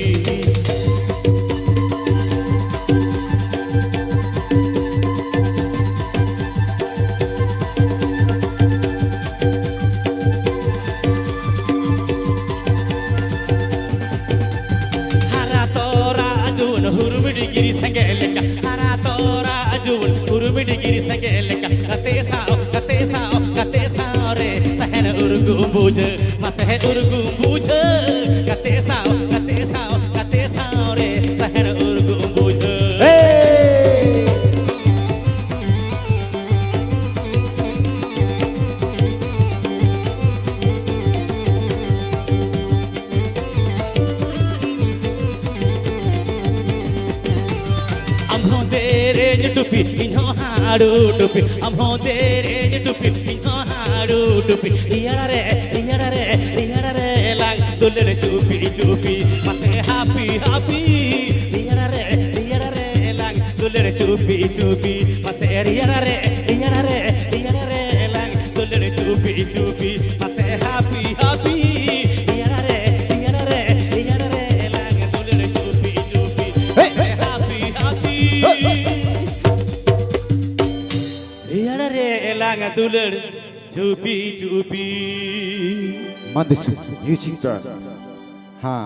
ᱦᱟᱨᱟ ᱛᱚᱨᱟ ᱡᱩᱱ, ᱦᱩᱨᱢᱤ ᱰᱤᱜᱽᱨᱤ ᱥᱮᱸᱜᱮᱞ ᱞᱮᱠᱟ᱾ ᱦᱟᱨᱟ ᱛᱚᱨᱟ ᱡᱩᱱ, ᱦᱩᱨᱢᱤ ᱰᱤᱜᱽᱨᱤ ᱥᱮᱸᱜᱮᱞ ᱞᱮᱠᱟ᱾ ᱜᱟᱛᱮ ᱥᱟᱶ, ᱜᱟᱛᱮ ᱥᱟᱶ, ᱜᱟᱛᱮ ᱥᱟᱶ ᱨᱮ ᱛᱟᱦᱮᱱ ᱩᱨᱜᱩᱢ ᱵᱩᱡᱷᱟᱹᱜ᱾ ᱢᱟᱥᱮ ᱩᱨᱜᱩᱢ ᱵᱩᱡᱷᱟᱹᱜ᱾ ᱜᱟᱛᱮ ᱥᱟᱶ, ᱜᱟᱛᱮ ᱥᱟᱶ, ᱜᱟᱛᱮ ᱥᱟᱶ ᱨᱮ ᱛᱟᱦᱮᱱ ᱩᱨᱜᱩᱢ ᱵᱩᱡᱷᱟᱹᱜ᱾ ᱦᱮ! ᱟᱢ ᱦᱚᱸ ᱫᱮᱨᱮᱧ ᱴᱩᱯᱤ, ᱤᱧ ᱦᱚᱸ ᱦᱟᱹᱲᱩ ᱴᱩᱯᱤ᱾ ᱟᱢ ᱦᱚᱸ ᱫᱮᱨᱮᱧ ᱴᱩᱯᱤ, ᱤᱧ ᱦᱚᱸ ᱦᱟᱹᱲᱩ ᱴᱩᱯᱤ᱾ ᱨᱮᱭᱟᱲ ᱨᱮ, ᱨᱮᱭᱟᱲ ᱨᱮ, ᱨᱮᱭᱟᱲ ᱨᱮ ᱞᱟᱝ ᱫᱩᱞᱟᱹᱲ ᱪᱩᱯᱤ ᱪᱩᱯᱤ᱾ ᱢᱟᱥᱮ ᱦᱟᱯᱤ ᱦᱟᱯᱤ, ᱨᱮᱭᱟᱲ ᱨᱮ, ᱨᱮᱭᱟᱲ ᱨᱮ ᱞᱟᱝ ᱫᱩᱞᱟᱹᱲ ᱪᱩᱯᱤ ᱪᱩᱯᱤ᱾ ᱢᱟᱥᱮ ᱨᱮᱭᱟᱲ ᱨᱮ, ᱨᱮᱭᱟᱲ ᱨᱮ, ᱨᱮᱭᱟᱲ ᱨᱮ ᱫᱩᱞᱟᱹᱲ ᱪᱩᱯᱤ ᱪᱩᱯᱤ᱾ ᱢᱟᱱᱫᱤᱥ ᱢᱤᱭᱩᱡᱤᱠ ᱵᱮᱱᱰ᱾ ᱦᱮᱸ᱾